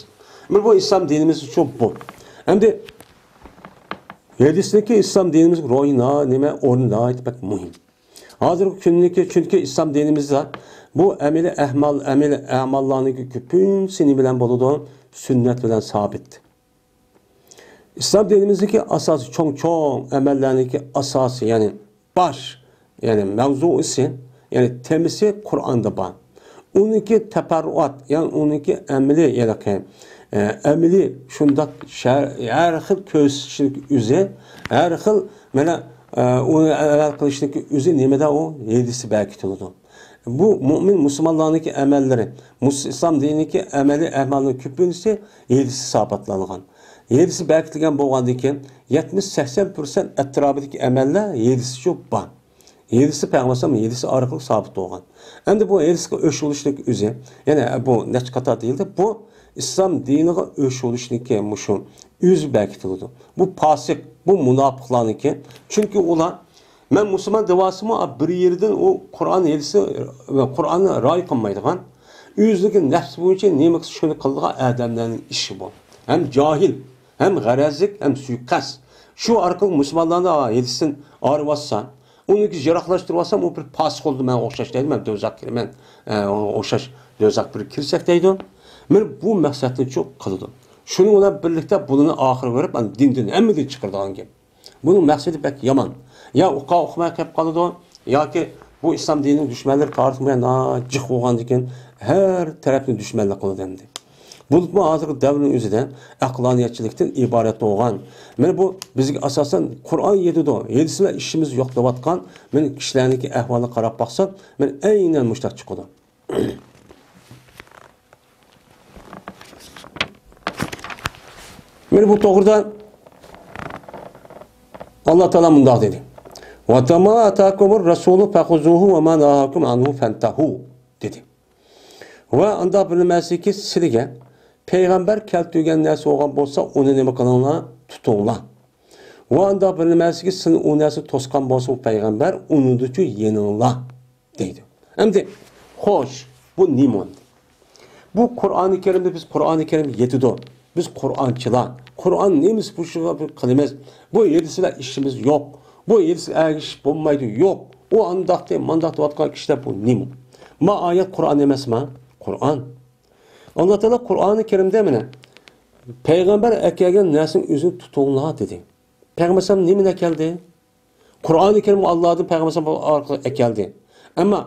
مانا بۇ ئىسلام دىنىمىزچۇ بۇ. ئەمدى ھەدىستىكى ئىسلام دىنىمىزنىڭ روھى نا-، نېمە؟ ئورنى ناھايىتى بەك مۇھىم. ھازىرقى كۈندىكى، چۈنكى ئىسلام دىنىمىزدا بۇ ئەمەلىي ئەھمال، ئەمەلىي ئەماللارنىڭكى كۆپىنچىسى نېمە بىلەن بولىدۇ؟ سۈننەت بىلەن سابىت. ئىسلام دىنىمىزدىكى ئاساسىي چوڭ-چوڭ ئەمەللەرنىڭكى ئاساسى، يەنى باش، يەنى مەۋزۇسى، يەنى تېمىسى قۇرئاندا بار. ئۇنىڭكى تەپەررۇئات، يەنى ئۇنىڭكى ئەمەلىي، يەنى، ئە، ئەمەلىي شۇنداق شە-، ھەر خىل كۆرسىتىشنىڭكى ئۆزى، ھەر خىل، مانا، ئە، ئۇنى ئەمەل قىلىشنىڭكى ئۆزى نېمىدە ئۇ؟ ھەدىستە بەركىتىلىدۇ. بۇ مۆمىن مۇسۇلمانلارنىڭكى ئەمەللىرى، مۇس-، ئىسلام دىنىنىڭكى ئەمەلىي ئەھۋاللىرى كۆپىنچىسى ھەدىستە ساپاتلانغان. ھەدىستە بەركىتىلگەن بولغاندىن كېيىن، يەتمىش سەكسەن پىرسەنت ئەتراپىدىكى ئەمەللەر ھەدىستە بار. ھەدىستە پەيغەمبەر ھەدىسى ئارقىلىق سابىت بولغان. ئەمدى بۇ ھەدىسكە ئۆچ بولۇشنىڭكى ئۆزى، يەنى بۇ نەچچە قاتار دېيىلدى، بۇ ئىسلام دىنىغا ئۆچ بولۇشنىڭكى مۇشۇ ئۆزى بەركىتىلىدۇ. بۇ پاسىق، بۇ مۇناپىقلارنىڭكى. چۈنكى ئۇلار، مەن مۇسۇلمان دەۋاتسىمۇ، بىر يېرىدىن ئۇ قۇرئان ھەدىسى، قۇرئاننى رىئايە قىلمايدىغان، ئۆزىنىڭكى نەپسى بويىچە نېمە قىلسا شۇنى قىلىدىغان ئادەملەرنىڭ ئىشى بۇ. ھەم جاھىل، ھەم غەرەزلىك، ھەم سۇيىقەست. شۇ ئارقىلىق مۇسۇلمانلارنى ھەدىستىن ئايرىۋاتسا، ئۇنىڭكى يىراقلاشتۇرۇۋاتسا، ئۇ بىر پاسىق بولدى، مەن ئوخشاش دەيدۇ، مەن دوزاخ كىرىمەن، ئە، ئوخشاش دوزاخ بىر كىرسەك دەيدۇ. مانا بۇ مەقسەتنى چۇ قىلىدۇ. شۇنىڭ بىلەن بىرلىكتە بۇنى ئاخىرى بېرىپ، مانا دىندىن ھەممىدىن چىقىرىدىغان گەپ. بۇنىڭ مەقسىتى بەك يامان. يا ئۇقا ئۇقماي قېلىپ قالىدۇ، ياكى بۇ ئىسلام دىنىنىڭ دۈشمەنلىرى تارىخ بويى ناھايىتى جىق بولغاندىكىن، ھەر تەرەپنى دۈشمەنلىك قىلىدۇ ئەمدى. بولۇپمۇ ھازىرقى دەۋرنىڭ ئۆزىدە ئەقلانىيەتچىلىكتىن ئىبارەت بولغان، مانا بۇ بىزگە ئاساسەن قۇرئان يېتىدۇ، ھەدىس بىلەن ئىشىمىز يوق دەۋاتقان، مانا كىشىلەرنىڭكى ئەھۋالىغا قاراپ باقساق، مانا ئەينەن مۇشۇنداق چىقىدۇ. مانا بۇ توغرىدا ئاللا تائالا مۇنداق دېدى: «ۋە ما ئاتاكۇمۇر رەسۇلۇ فەخۇزۇھۇ ۋە ما نەھاكۇم ئەنھۇ فەنتەھۇ» دېدى. ۋە ئانداق بىر نېمەسىكى سىلىگە پەيغەمبەر كەلتۈرگەن نەرسە بولغان بولسا، ئۇنى نېمە قىلىڭلار؟ تۇتۇڭلار. ۋە ئانداق بىر نېمەسىكى سىلىنى ئۇ نەرسە توسقان بولسا، ئۇ پەيغەمبەر، ئۇنىڭدىچۇ يېنىڭلار. دەيدۇ. ئەمدى، خوش، بۇ نېمە ئەمدى؟ بۇ قۇرئانى كەرىمدە بىز قۇرئانى كەرىم يېتىدۇ. بىز قۇرئانچىلار. قۇرئان نېمىسى بۇ شۇ قىلىمىز. بۇ ھەدىس بىلەن ئىشىمىز يوق. بۇ ھەدىسكە ئەگىشىپ بولمايدۇ، يوق. ئۇ ئانداقتى، مانداقتى دەۋاتقان كىشىلەر بۇ نېمە؟ ما ئايەت قۇرئان ئەمەسما؟ قۇرئان. ئاللا تائالا قۇرئانى كەرىمدە مانا پەيغەمبەر ئەكەلگەن نەرسىنىڭ ئۆزىنى تۇتۇڭلار دېدى. پەيغەمبەر ئەلەيھىسسالام نېمىنى ئەكەلدى؟ قۇرئانى كەرىم ئاللادىن پەيغەمبەر ئەلەيھىسسالام ئارقىلىق ئەكەلدى. ئەمما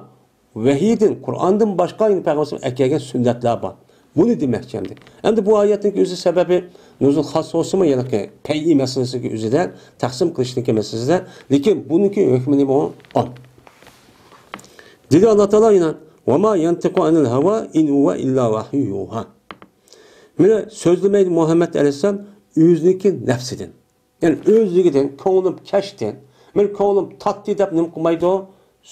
ۋەھىيدىن، قۇرئاندىن باشقا يەنە پەيغەمبەر ئەلەيھىسسالام ئەكەلگەن سۈننەتلەر بار. بۇنى دېمەكچى ئەمدى. ئەمدى بۇ ئايەتنىڭ ئۆزى سەۋەبى نۇزۇل خاس بولسىمۇ، يەنى پەيئى مەسىلىسىنىڭ ئۆزىدە، تەقسىم قىلىشنىڭكى مەسىلىسىدە، لېكىن بۇنىڭكى ھۆكمى نېمە ئۇ؟ ئام. دېدى ئاللا تائالا يەنە: «ۋە ما يەنتىقۇ ئەنىل ھەۋا ئىن ھۇۋە ئىللا ۋەھيۇ يۇھا.» مانا سۆزلىمەيدۇ مۇھەممەد ئەلەيھىسسالام ئۆزىنىڭكى نەپسىدىن. يەنى ئۆزلۈكىدىن، كۆڭلۈم كەچتى، مېنىڭ كۆڭلۈم تاتتى دەپ نېمە قىلمايدۇ؟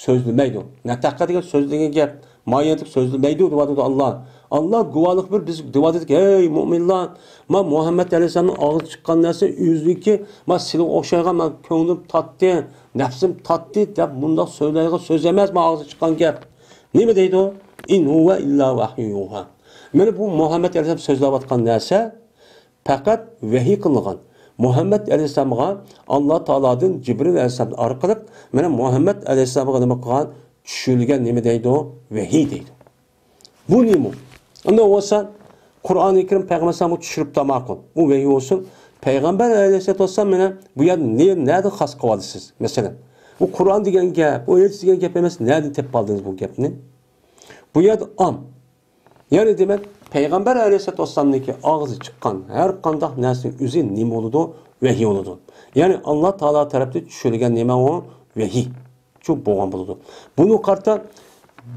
سۆزلىمەيدۇ. نەتەقە دېگەن سۆزلىگەن گەپ. مايەنتىق سۆزلىمەيدۇ دەۋاتىدۇ ئاللا. ئاللا گۇۋاھلىق بېرىپ بىز دەۋاتىدۇ، ھەي مۆمىنلار، ما مۇھەممەد ئەلەيھىسسالامنىڭ ئاغزىدىن چىققان نەرسە ئۆزلۈكى، ما سېنىڭغا ئوخشايدىغان، ما كۆڭلۈم تاتتى، نەپسىم تاتتى دەپ مۇنداق سۆزلەيدىغان سۆز ئەمەس، ما ئاغزىدىن چىققان گەپ. نېمە دەيدۇ؟ «ئىن ھۇۋە ئىللا ۋەھيۇ يۇھا.» مانا بۇ مۇھەممەد ئەلەيھىسسالام سۆزلەۋاتقان نەرسە پەقەت ۋەھىي قىلىنغان. مۇھەممەد ئەلەيھىسسالامغا ئاللا تائالادىن جىبرىل ئەلەيھىسسالام ئارقىلىق، مانا مۇھەممەد ئەلەيھىسسالامغا نېمە قىلغان؟ چۈشۈرۈلگەن نېمە دەيدۇ؟ ۋەھىي دەيدۇ. بۇ نېمە؟ ئۇنداق بولسا، قۇرئانى كەرىم پەيغەمبەر ئەلەيھىسسالامغا چۈشۈرۈپ تاماقۇ. ئۇ ۋەھىي بولسۇن. پەيغەمبەر ئەلەيھىسسالاتۇ ۋەسسالام مانا بۇ يەردە نە-، نەدىن خاس قىلىۋالىسىز؟ مەسىلەن، بۇ قۇرئان دېگەن گەپ، بۇ ھەدىس دېگەن گەپ ئەمەس، نەدىن تېپىپ ئالدىڭىز بۇ گەپنى؟ بۇ يەردە ئام. يەنى دېمەك، پەيغەمبەر ئەلەيھىسسالاتۇ ۋەسسالامنىڭكى ئاغزى چىققان ھەر قانداق نەرسىنىڭ ئۆزى نېمە بولىدۇ؟ ۋەھىي بولىدۇ. يەنى ئاللا تائالا تەرەپتىن چۈشۈرۈلگەن نېمە ئۇ؟ ۋەھىي. شۇ بولغان بولىدۇ. بۇنى قارىتا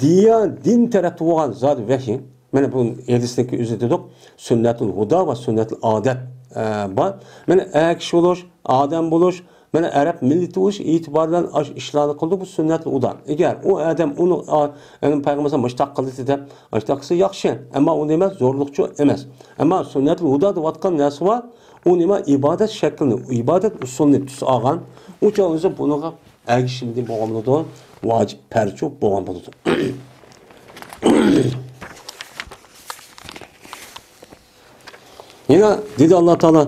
دىيا، دىن تەرەپتە بولغان زادى ۋەھىي. مانا بۇ ھەدىستىكى ئۆزى دېدۇق، سۈننەتۇل ھۇدا ۋە سۈننەتۇل ئادەت، ئە، بار. مانا ئەر كىشى بولۇش، ئادەم بولۇش، مانا ئەرەب مىللىتى بولۇش ئېتىبارى بىلەن ئاشۇ ئىشلارنى قىلىدۇ. بۇ سۈننەتۇل ھۇدا. ئەگەر ئۇ ئادەم ئۇنى، ئا، يەنى پەيغەمبەر مۇشتاق قىلدى دەپ، ئاشتاق قىلسا ياخشى. ئەمما ئۇ نېمە؟ زورلۇقچۇ ئەمەس. ئەمما سۈننەتۇل ھۇدا دەۋاتقان نەرسە بار. ئۇ نېمە؟ ئىبادەت شەكلىنى، ئىبادەت ئۇسۇلىنى تۈس ئالغان. ئۇ چاغ ئۆزى بۇنىڭغا ئەگىشىمدى بولغان بولىدۇ، ۋاجىپ پەرچۇ بولغان بولىدۇ. يەنە دېدى ئاللا تائالا: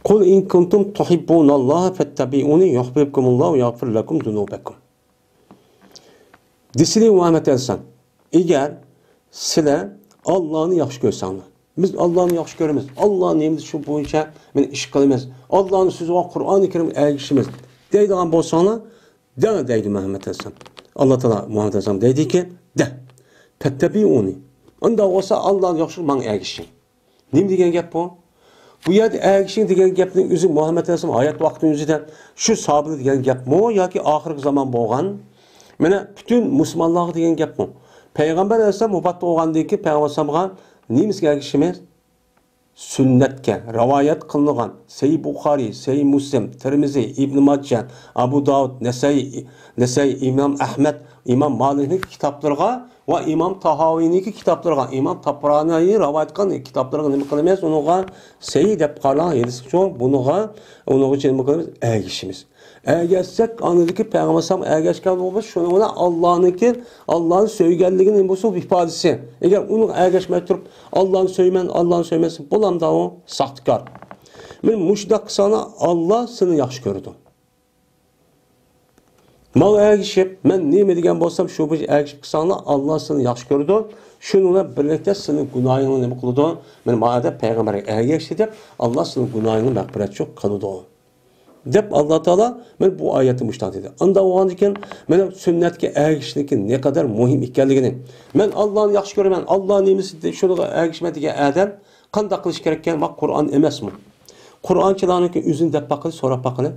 «قۇل ئىن كۇنتۇم تۇھىببۇناللاھە فەتتەبىئۇنى يۇھبىبكۇمۇللاھۇ ۋە يەغفىر لەكۇم زۇنۇبەكۇم.» دېسىلى مۇھەممەد ئەلەيھىسسالام، ئەگەر سىلەر ئاللانى ياخشى كۆرسەڭلار، بىز ئاللانى ياخشى كۆرىمىز، ئاللا نېمە دېسە شۇ بويىچە مانا ئىش قىلىمىز، ئاللانىڭ سۆزىگە، قۇرئانى كەرىمگە ئەگىشىمىز دەيدىغان بولساڭلار، دەڭ دەيدۇ مۇھەممەد ئەلەيھىسسالام. ئاللا تائالا مۇھەممەد ئەلەيھىسسالام دەيدىكى، دە، پەتتەبىئۇنى. ئۇنداق بولسا ئاللانى ياخشى ماڭا ئەگىشىڭ. نېمە دېگەن گەپ بۇ؟ بۇ يەردە ئەگىشىڭ دېگەن گەپنىڭ ئۆزى مۇھەممەد ئەلەيھىسسالام ھايات ۋاقتىنىڭ ئۆزىدە شۇ ساھابىلەر دېگەن گەپمۇ ياكى ئاخىرقى زامان بولغان، مانا پۈتۈن مۇسۇلمانلارغا دېگەن گەپمۇ؟ پەيغەمبەر ئەلەيھىسسالام ۋاپات بولغاندىن كېيىن پەيغەمبەر ئەلەيھىسسالامغا نېمىسىگە ئەگىشىمىز؟ سۈننەتكە، رىۋايەت قىلىنغان سەھىھ بۇخارىي، سەھىھ مۇسلىم، تىرمىزى، ئىبن ماجە، ئابۇ داۋۇد، نەسائىي، نەسائىي، ئىمام ئەھمەد، ئىمام مالىكنىڭ كىتابلىرىغا ۋە ئىمام تاھاۋىنىڭكى كىتابلىرىغا، ئىمام تابرانىي رىۋايەت قىلغان كىتابلىرىغا نېمە قىلىمىز؟ ئۇنىڭغا سەھىھ دەپ قاراڭ، ھەدىس شۇ، بۇنىڭغا، ئۇنىڭغا نېمە قىلىمىز؟ ئەگىشىمىز. ئەگەشسەك، ئاندىكى پەيغەمبەر ئەلەيھىسسالام ئەگەشكەن بولۇپ، شۇنىڭ بىلەن ئاللانىڭكى، ئاللانى سۆيگەنلىكىنى بولسا ئىپادىسى. ئەگەر ئۇنىڭغا ئەگەشمەي تۇرۇپ، ئاللانى سۆيىمەن، ئاللانى سۆيمەن دېسە، بولامدا ئۇ ساختىكار. مانا مۇشۇنداق قىلساڭلار، ئاللا سېنى ياخشى كۆرىدۇ. ماڭا ئەگىشىپ، مەن نېمە دېگەن بولسام، شۇ بويىچە ئەگىشىپ قىلساڭلار، ئاللا سېنى ياخشى كۆرىدۇ. شۇنىڭ بىلەن بىرلىكتە سېنىڭ گۇناھىڭنى نېمە قىلىدۇ؟ مانا ما يەردە پەيغەمبەرگە ئەگەشتى دەپ، ئاللا سېنىڭ گۇناھىڭنى مەغپىرەتچۇ قىلىدۇ. دەپ ئاللا تائالا مانا بۇ ئايەتتە مۇشۇنداق دېدى. ئانداق بولغاندىكىن مانا سۈننەتكە ئەگىشىشنىڭكى نەقەدەر مۇھىم ئىكەنلىكىنى، مەن ئاللانى ياخشى كۆرىمەن، ئاللا نېمىسى شۇنىڭغا ئەگىشىمەن دېگەن ئادەم قانداق قىلىش كېرەككەن؟ ما قۇرئان ئەمەسمۇ؟ قۇرئانچىلارنىڭكى ئۆزىنى دەپ باققىلى، سوراپ باققىلى.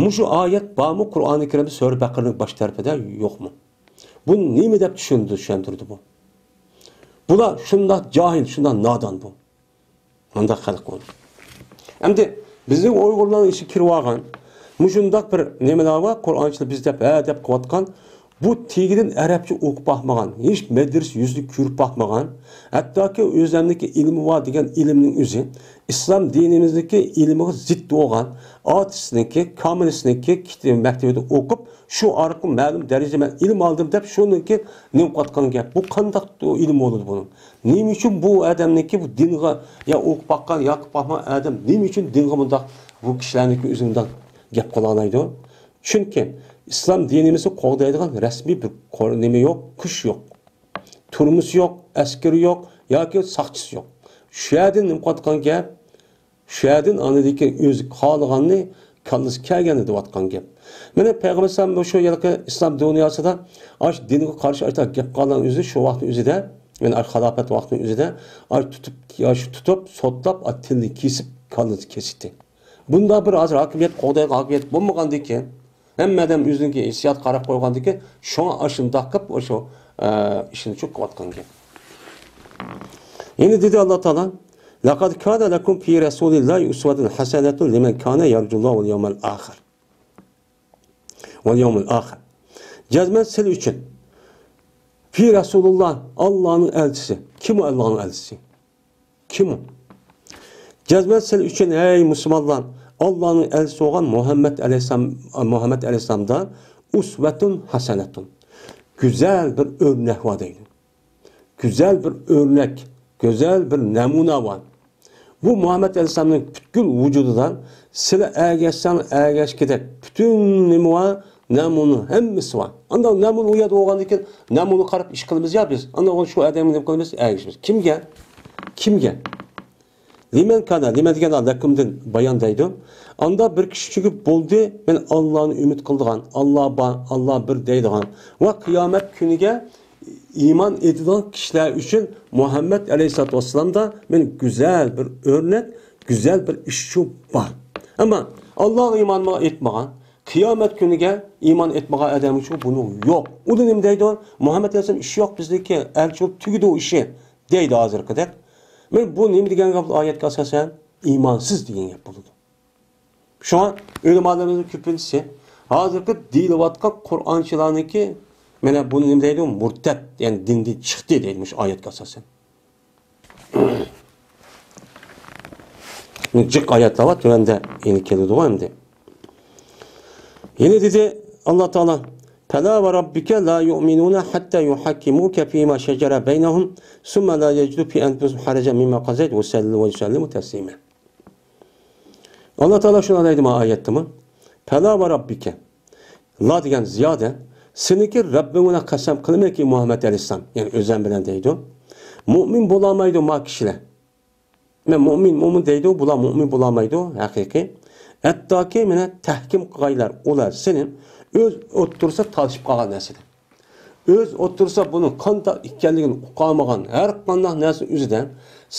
مۇشۇ ئايەت بارمۇ قۇرئانى كەرىمدە سۈرە بەقەرىنىڭ باش تەرىپىدە يوقمۇ؟ بۇ نېمە دەپ چۈشەندۈ-، چۈشەندۈردى بۇ؟ بۇلار شۇنداق جاھىل، شۇنداق نادان بۇ. مۇنداق خەلق بولدى. ئەمدى بىزنىڭ ئۇيغۇرلارنىڭ ئىچىگە كىرىۋالغان مۇشۇنداق بىر نېمىلەر بار، قۇرئانچىلار بىز دەپ، ھە دەپ قىلىۋاتقان، بۇ تېگىدىن ئەرەبچە ئوقۇپ باقمىغان، ھېچ مەدرىسە يۈزىنى كۆرۈپ باقمىغان، ھەتتاكى ئۆزەمنىڭكى ئىلمى بار دېگەن ئىلىمنىڭ ئۆزى ئىسلام دىنىمىزنىڭكى ئىلمىغا زىت بولغان، ئاتىسىنىڭكى، كامىلىسىنىڭكى كىت-، مەكتىۋىدە ئوقۇپ، شۇ ئارقىلىق مەلۇم دەرىجىدە مەن ئىلىم ئالدىم دەپ، شۇنىڭكى نېمە قىلىۋاتقان گەپ؟ بۇ قانداق ئىلىم بولىدۇ بۇنىڭ؟ نېمە ئۈچۈن بۇ ئادەمنىڭكى بۇ دىنغا يا ئوقۇپ باققان، يا قىلىپ باقمىغان ئادەم نېمە ئۈچۈن دىنغا بۇنداق بۇ كىشىلەرنىڭكى ئۆزى مۇنداق گەپ قىلالايدۇ؟ چۈنكى ئىسلام دىنىمىزنى قوغدايدىغان رەسمىي بىر قور-، نېمە يوق، كۈچ يوق. تۈرمىسى يوق، ئەسكىرى يوق ياكى ساقچىسى يوق. شۇ يەردىن نېمە قىلىۋاتقان گەپ؟ شۇ يەردىن ئاندىن كېيىن ئۆزى خالىغاننى كاللىسى كەلگەننى دەۋاتقان گەپ. مانا پەيغەمبەر ئەلەيھىسسالام شۇ ھېلىقى ئىسلام دۇنياسىدا ئاش دىنغا قارشى ئاشۇنداق گەپ قىلغان ئۆزى شۇ ۋاقىتنىڭ ئۆزىدە، يەنى ئاش خىلاپەت ۋاقتىنىڭ ئۆزىدە ئاش تۇتۇپ، ياش تۇتۇپ، سوتلاپ، ئاش تىلىنى كېسىپ، كاللىسى كېسىتتى. بۇنداق بىر ھازىر ھاكىمىيەت قوغدايدىغان ھاكىمىيەت بولمىغاندىكىن، ھەممە ئادەم ئۆزىنىڭكى ھېسسىياتىغا قاراپ قويغاندىكىن، شۇڭا ئاشۇنداق قىلىپ ئاشۇ، ئە، ئىشنى چۈشۈرۈپ قىلىۋاتقان گەپ. يەنە دېدى ئاللا تائالا، لەقەد كانە لەكۇم فى رەسۇلىللاھى ئۇسۋەتۇن ھەسەنەتۇن لىمەن كانە يەرجۇللاھە ۋەل يەۋمەل ئاخىر. ۋەل يەۋمەل ئاخىر. جەزمەن سىلەر ئۈچۈن. فى رەسۇلىللا، ئاللانىڭ ئەلچىسى. كىم ئۇ ئاللانىڭ ئەلچىسى؟ كىم ئۇ؟ جەزمەن سىلەر ئۈچۈن، ھەي مۇسۇلمانلار، ئاللانىڭ ئەلچىسى بولغان مۇھەممەد ئەلەيھىسسالام، مۇھەممەد ئەلەيھىسسالامدا ئۇسۋەتۇن ھەسەنەتۇن. گۈزەل بىر ئۆرنەك بار دەيدۇ. گۈزەل بىر ئۆرنەك، گۈزەل بىر نەمۇنە بار. بۇ مۇھەممەد ئەلەيھىسسالامنىڭ پۈتكۈل ۋۇجۇدىدا سىلەر ئەگەشسەڭ ئەگەشكۈدەك پۈتۈن نېمە بار، نەمۇنە ھەممىسى بار. ئانداق نەمۇنە ئۇ يەردە بولغاندىن كېيىن نەمۇنىگە قاراپ ئىش قىلىمىز يا بىز. ئانداق شۇ ئادەمگە نېمە قىلىمىز؟ ئەگىشىمىز. كىمگە؟ كىمگە؟ لىمەن كانا، لىمەن دېگەن لەكۇمدىن بايان دەيدۇ. ئاندا بىر كىشى چۈشىنىپ بولدى، مەن ئاللانى ئۈمىد قىلىدىغان، ئاللا بار، ئاللا بىر دەيدىغان ۋە قىيامەت كۈنىگە ئىمان ئېيتىدىغان كىشىلەر ئۈچۈن مۇھەممەد ئەلەيھىسسالاتۇ ۋەسسالامدا مەن گۈزەل بىر ئۆرنەك، گۈزەل بىر ئىشچۇ بار. ئەمما ئاللاغا ئىمان ئېيتمىغان، قىيامەت كۈنىگە ئىمان ئېيتمىغان ئادەم ئۈچۈن بۇنىڭ يوق. ئۇدا نېمە دەيدۇ؟ مۇھەممەد ئەلەيھىسسالام ئىشى يوق بىزدىكى، ئەلچى بولۇپ تۈگىدى ئۇ ئىشى دەيدۇ ھازىرقىدەك. مەن بۇ نېمە دېگەن گەپ؟ ئايەتكە ئاساسەن ئىمانسىز دېگەن گەپ بولىدۇ. شۇڭا ئۆلىمالىرىمىزنىڭ كۆپىنچىسى ھازىرقى دېيىلىۋاتقان قۇرئانچىلارنىڭكى، مانا بۇنى نېمە دەيدۇ؟ مۇرتەت، يەنى دىندىن چىقتى دەيدۇ مۇشۇ ئايەتكە ئاساسەن. جىق ئايەتلەر بار، تۆۋەندە يەنە كېلىدىغۇ ئەمدى. يەنە دېدى ئاللا تائالا، فەلا ۋە رەببىكە لا يۇئمىنۇنە ھەتتا يۇھەككىمۇكە فىما شەجەرە بەينەھۇم، سۇممە لا يەجىدۇ فى ئەنفۇسىھىم ھەرەجەن مىمما قەزەيتە ۋە يۇسەللىمۇ تەسلىمە. ئاللا تائالا شۇنداق دەيدۇ ما ئايەتتىمۇ؟ پەلا ۋە رەببىكە. لا دېگەن زىيادە، سېنىڭكى رەببىڭ بىلەن قەسەم قىلىمەنكى، مۇھەممەد ئەلەيھىسسالام، يەنى ئۆزەم بىلەن دەيدۇ. مۇئمىن بولالمايدۇ ما كىشىلەر. مەن مۇئمىن، مۇئمىن دەيدۇ، بۇلار مۇئمىن بولالمايدۇ، ھەقىقىي. ھەتتاكى مانا تەھكىم قىلغايلار، ئۇلار سېنى ئۆز ئوتتۇرىسىدا تالىشىپ قالغان نەرسىدە. ئۆز ئوتتۇرىسىدا بۇنىڭ قانداق ئىكەنلىكىنى ئۇقالمىغان ھەر قانداق نەرسە ئۆزىدە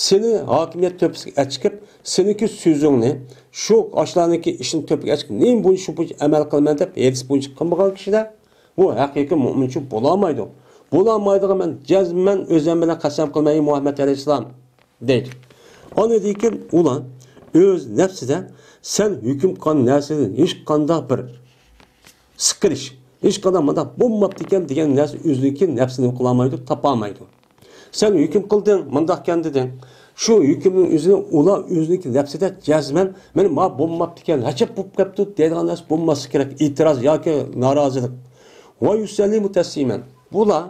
سېنى ھاكىمىيەت تۆپىسىگە ئەچىقىپ، سېنىڭكى سۆزۈڭنى شۇ ئاشۇلارنىڭكى ئىشىنى تۆپىگە ئەچىقىپ، نېمە بويىچە شۇ بويىچە ئەمەل قىلىمەن دەپ ھەدىس بويىچە قىلمىغان كىشىلەر بۇ ھەقىقىي مۆمىنچۇ بولالمايدۇ. بولالمايدىغان مەن جەزمەن ئۆزۈم بىلەن قەسەم قىلىمەن، ئەي مۇھەممەد ئەلەيھىسسالام. دەيدۇ. ئاندىن كېيىن ئۇلار ئۆز نەپسىدە سەن ھۆكۈم قىلغان نەرسىدىن ھېچقانداق بىر سىقىلىش، ھېچقانداق مۇنداق بولماپتىكەن دېگەن نەرسە ئۆزىنىڭكى نەپسىنى قىلالمايدۇ، تاپالمايدۇ. سەن ھۆكۈم قىلدىڭ، مۇنداقكەن دېدىڭ. شۇ ھۆكۈمنىڭ ئۆزىنى ئۇلار ئۆزىنىڭكى نەپسىدە جەزمەن، مانا ما بولماپتىكەن، ئەجەب بولۇپ كەپتۇ دەيدىغان نەرسە بولماسلىقى كېرەك، ئېتىراز ياكى نارازىلىق. ۋە يۇسەللىمۇ تەسلىمەن. بۇلار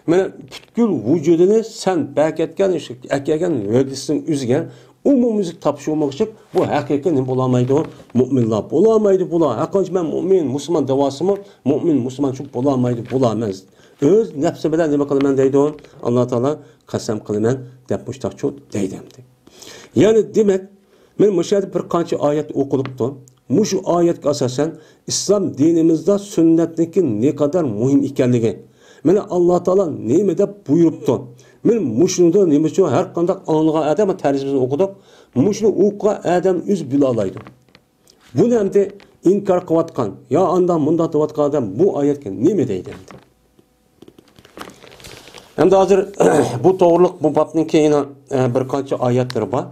مانا پۈتكۈل ۋۇجۇدىنى سەن بەركەتكەن، ئەكەلگەن ھەدىسنىڭ ئۆزىگە ئومۇميۈزلۈك تاپشۇرمىغۇچە بۇ ھەقىقىي نېمە بولالمايدۇ؟ مۆمىنلار بولالمايدۇ بۇلار. ھەققانچە مەن مۆمىن، مۇسۇلمان دەۋالسىمۇ، مۆمىن، مۇسۇلمان شۇ بولالمايدۇ بۇلار. مەن ئۆز نەپسىم بىلەن نېمە قىلىمەن دەيدۇ. ئاللا تائالا قەسەم قىلىمەن دەپ مۇشتاقچۇ دەيدۇ ئەمدى. يەنى دېمەك، مانا مۇشۇ يەردە بىر قانچە ئايەت ئوقۇلۇپتۇ. مۇشۇ ئايەتكە ئاساسەن ئىسلام دىنىمىزدا سۈننەتنىڭكى نەقەدەر مۇھىم ئىكەنلىكى، مانا ئاللا تائالا نېمە دەپ بۇيرۇپتۇ، مانا مۇشۇنىڭدا نېمە ئۈچۈن ھەر قانداق ئاڭلىغان ئادەم تەرجىمىسىنى ئوقۇدۇق، مۇشۇنى ئوقۇغان ئادەم ئۆزى بىلەلەيدۇ. بۇنى ئەمدى ئىنكار قىلىۋاتقان يا ئانداق مۇنداق دەۋاتقان ئادەم بۇ ئايەتكە نېمە دەيدۇ ئەمدى؟ ئەمدى ھازىر بۇ توغرۇلۇق بۇ بابنىڭ كېيىن، ئە، بىر قانچە ئايەتلىرى بار.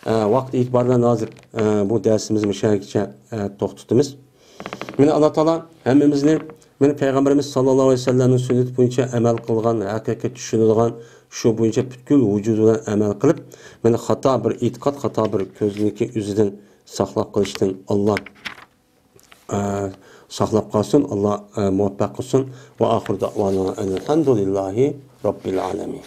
ئە، ۋاقىت ئېتىبارى بىلەن ھازىر، ئە، بۇ دەرسىمىزنى مۇشۇ يەرگىچە، ئە، توختىتىمىز. مانا ئاللا تائالا ھەممىمىزنى مانا پەيغەمبىرىمىز ساللاللاھۇ ئەلەيھى ۋەسەللەمنىڭ سۈننىتى بويىچە ئەمەل قىلغان، ھەقىقەت چۈشىنىدىغان، شۇ بويىچە پۈتكۈل ۋۇجۇدى بىلەن ئەمەل قىلىپ، مانا خاتا بىر ئېتىقاد، خاتا بىر كۆزنىڭكى ئۆزىدىن ساقلاپ قېلىشتىن ئاللا ئە، ساقلاپ قالسۇن، ئاللا، ئە، مۇۋەپپەق قىلسۇن. ۋە ئاخىر دەۋانا ئەلھەمدۇلىللاھى رەببىل ئالەمىن.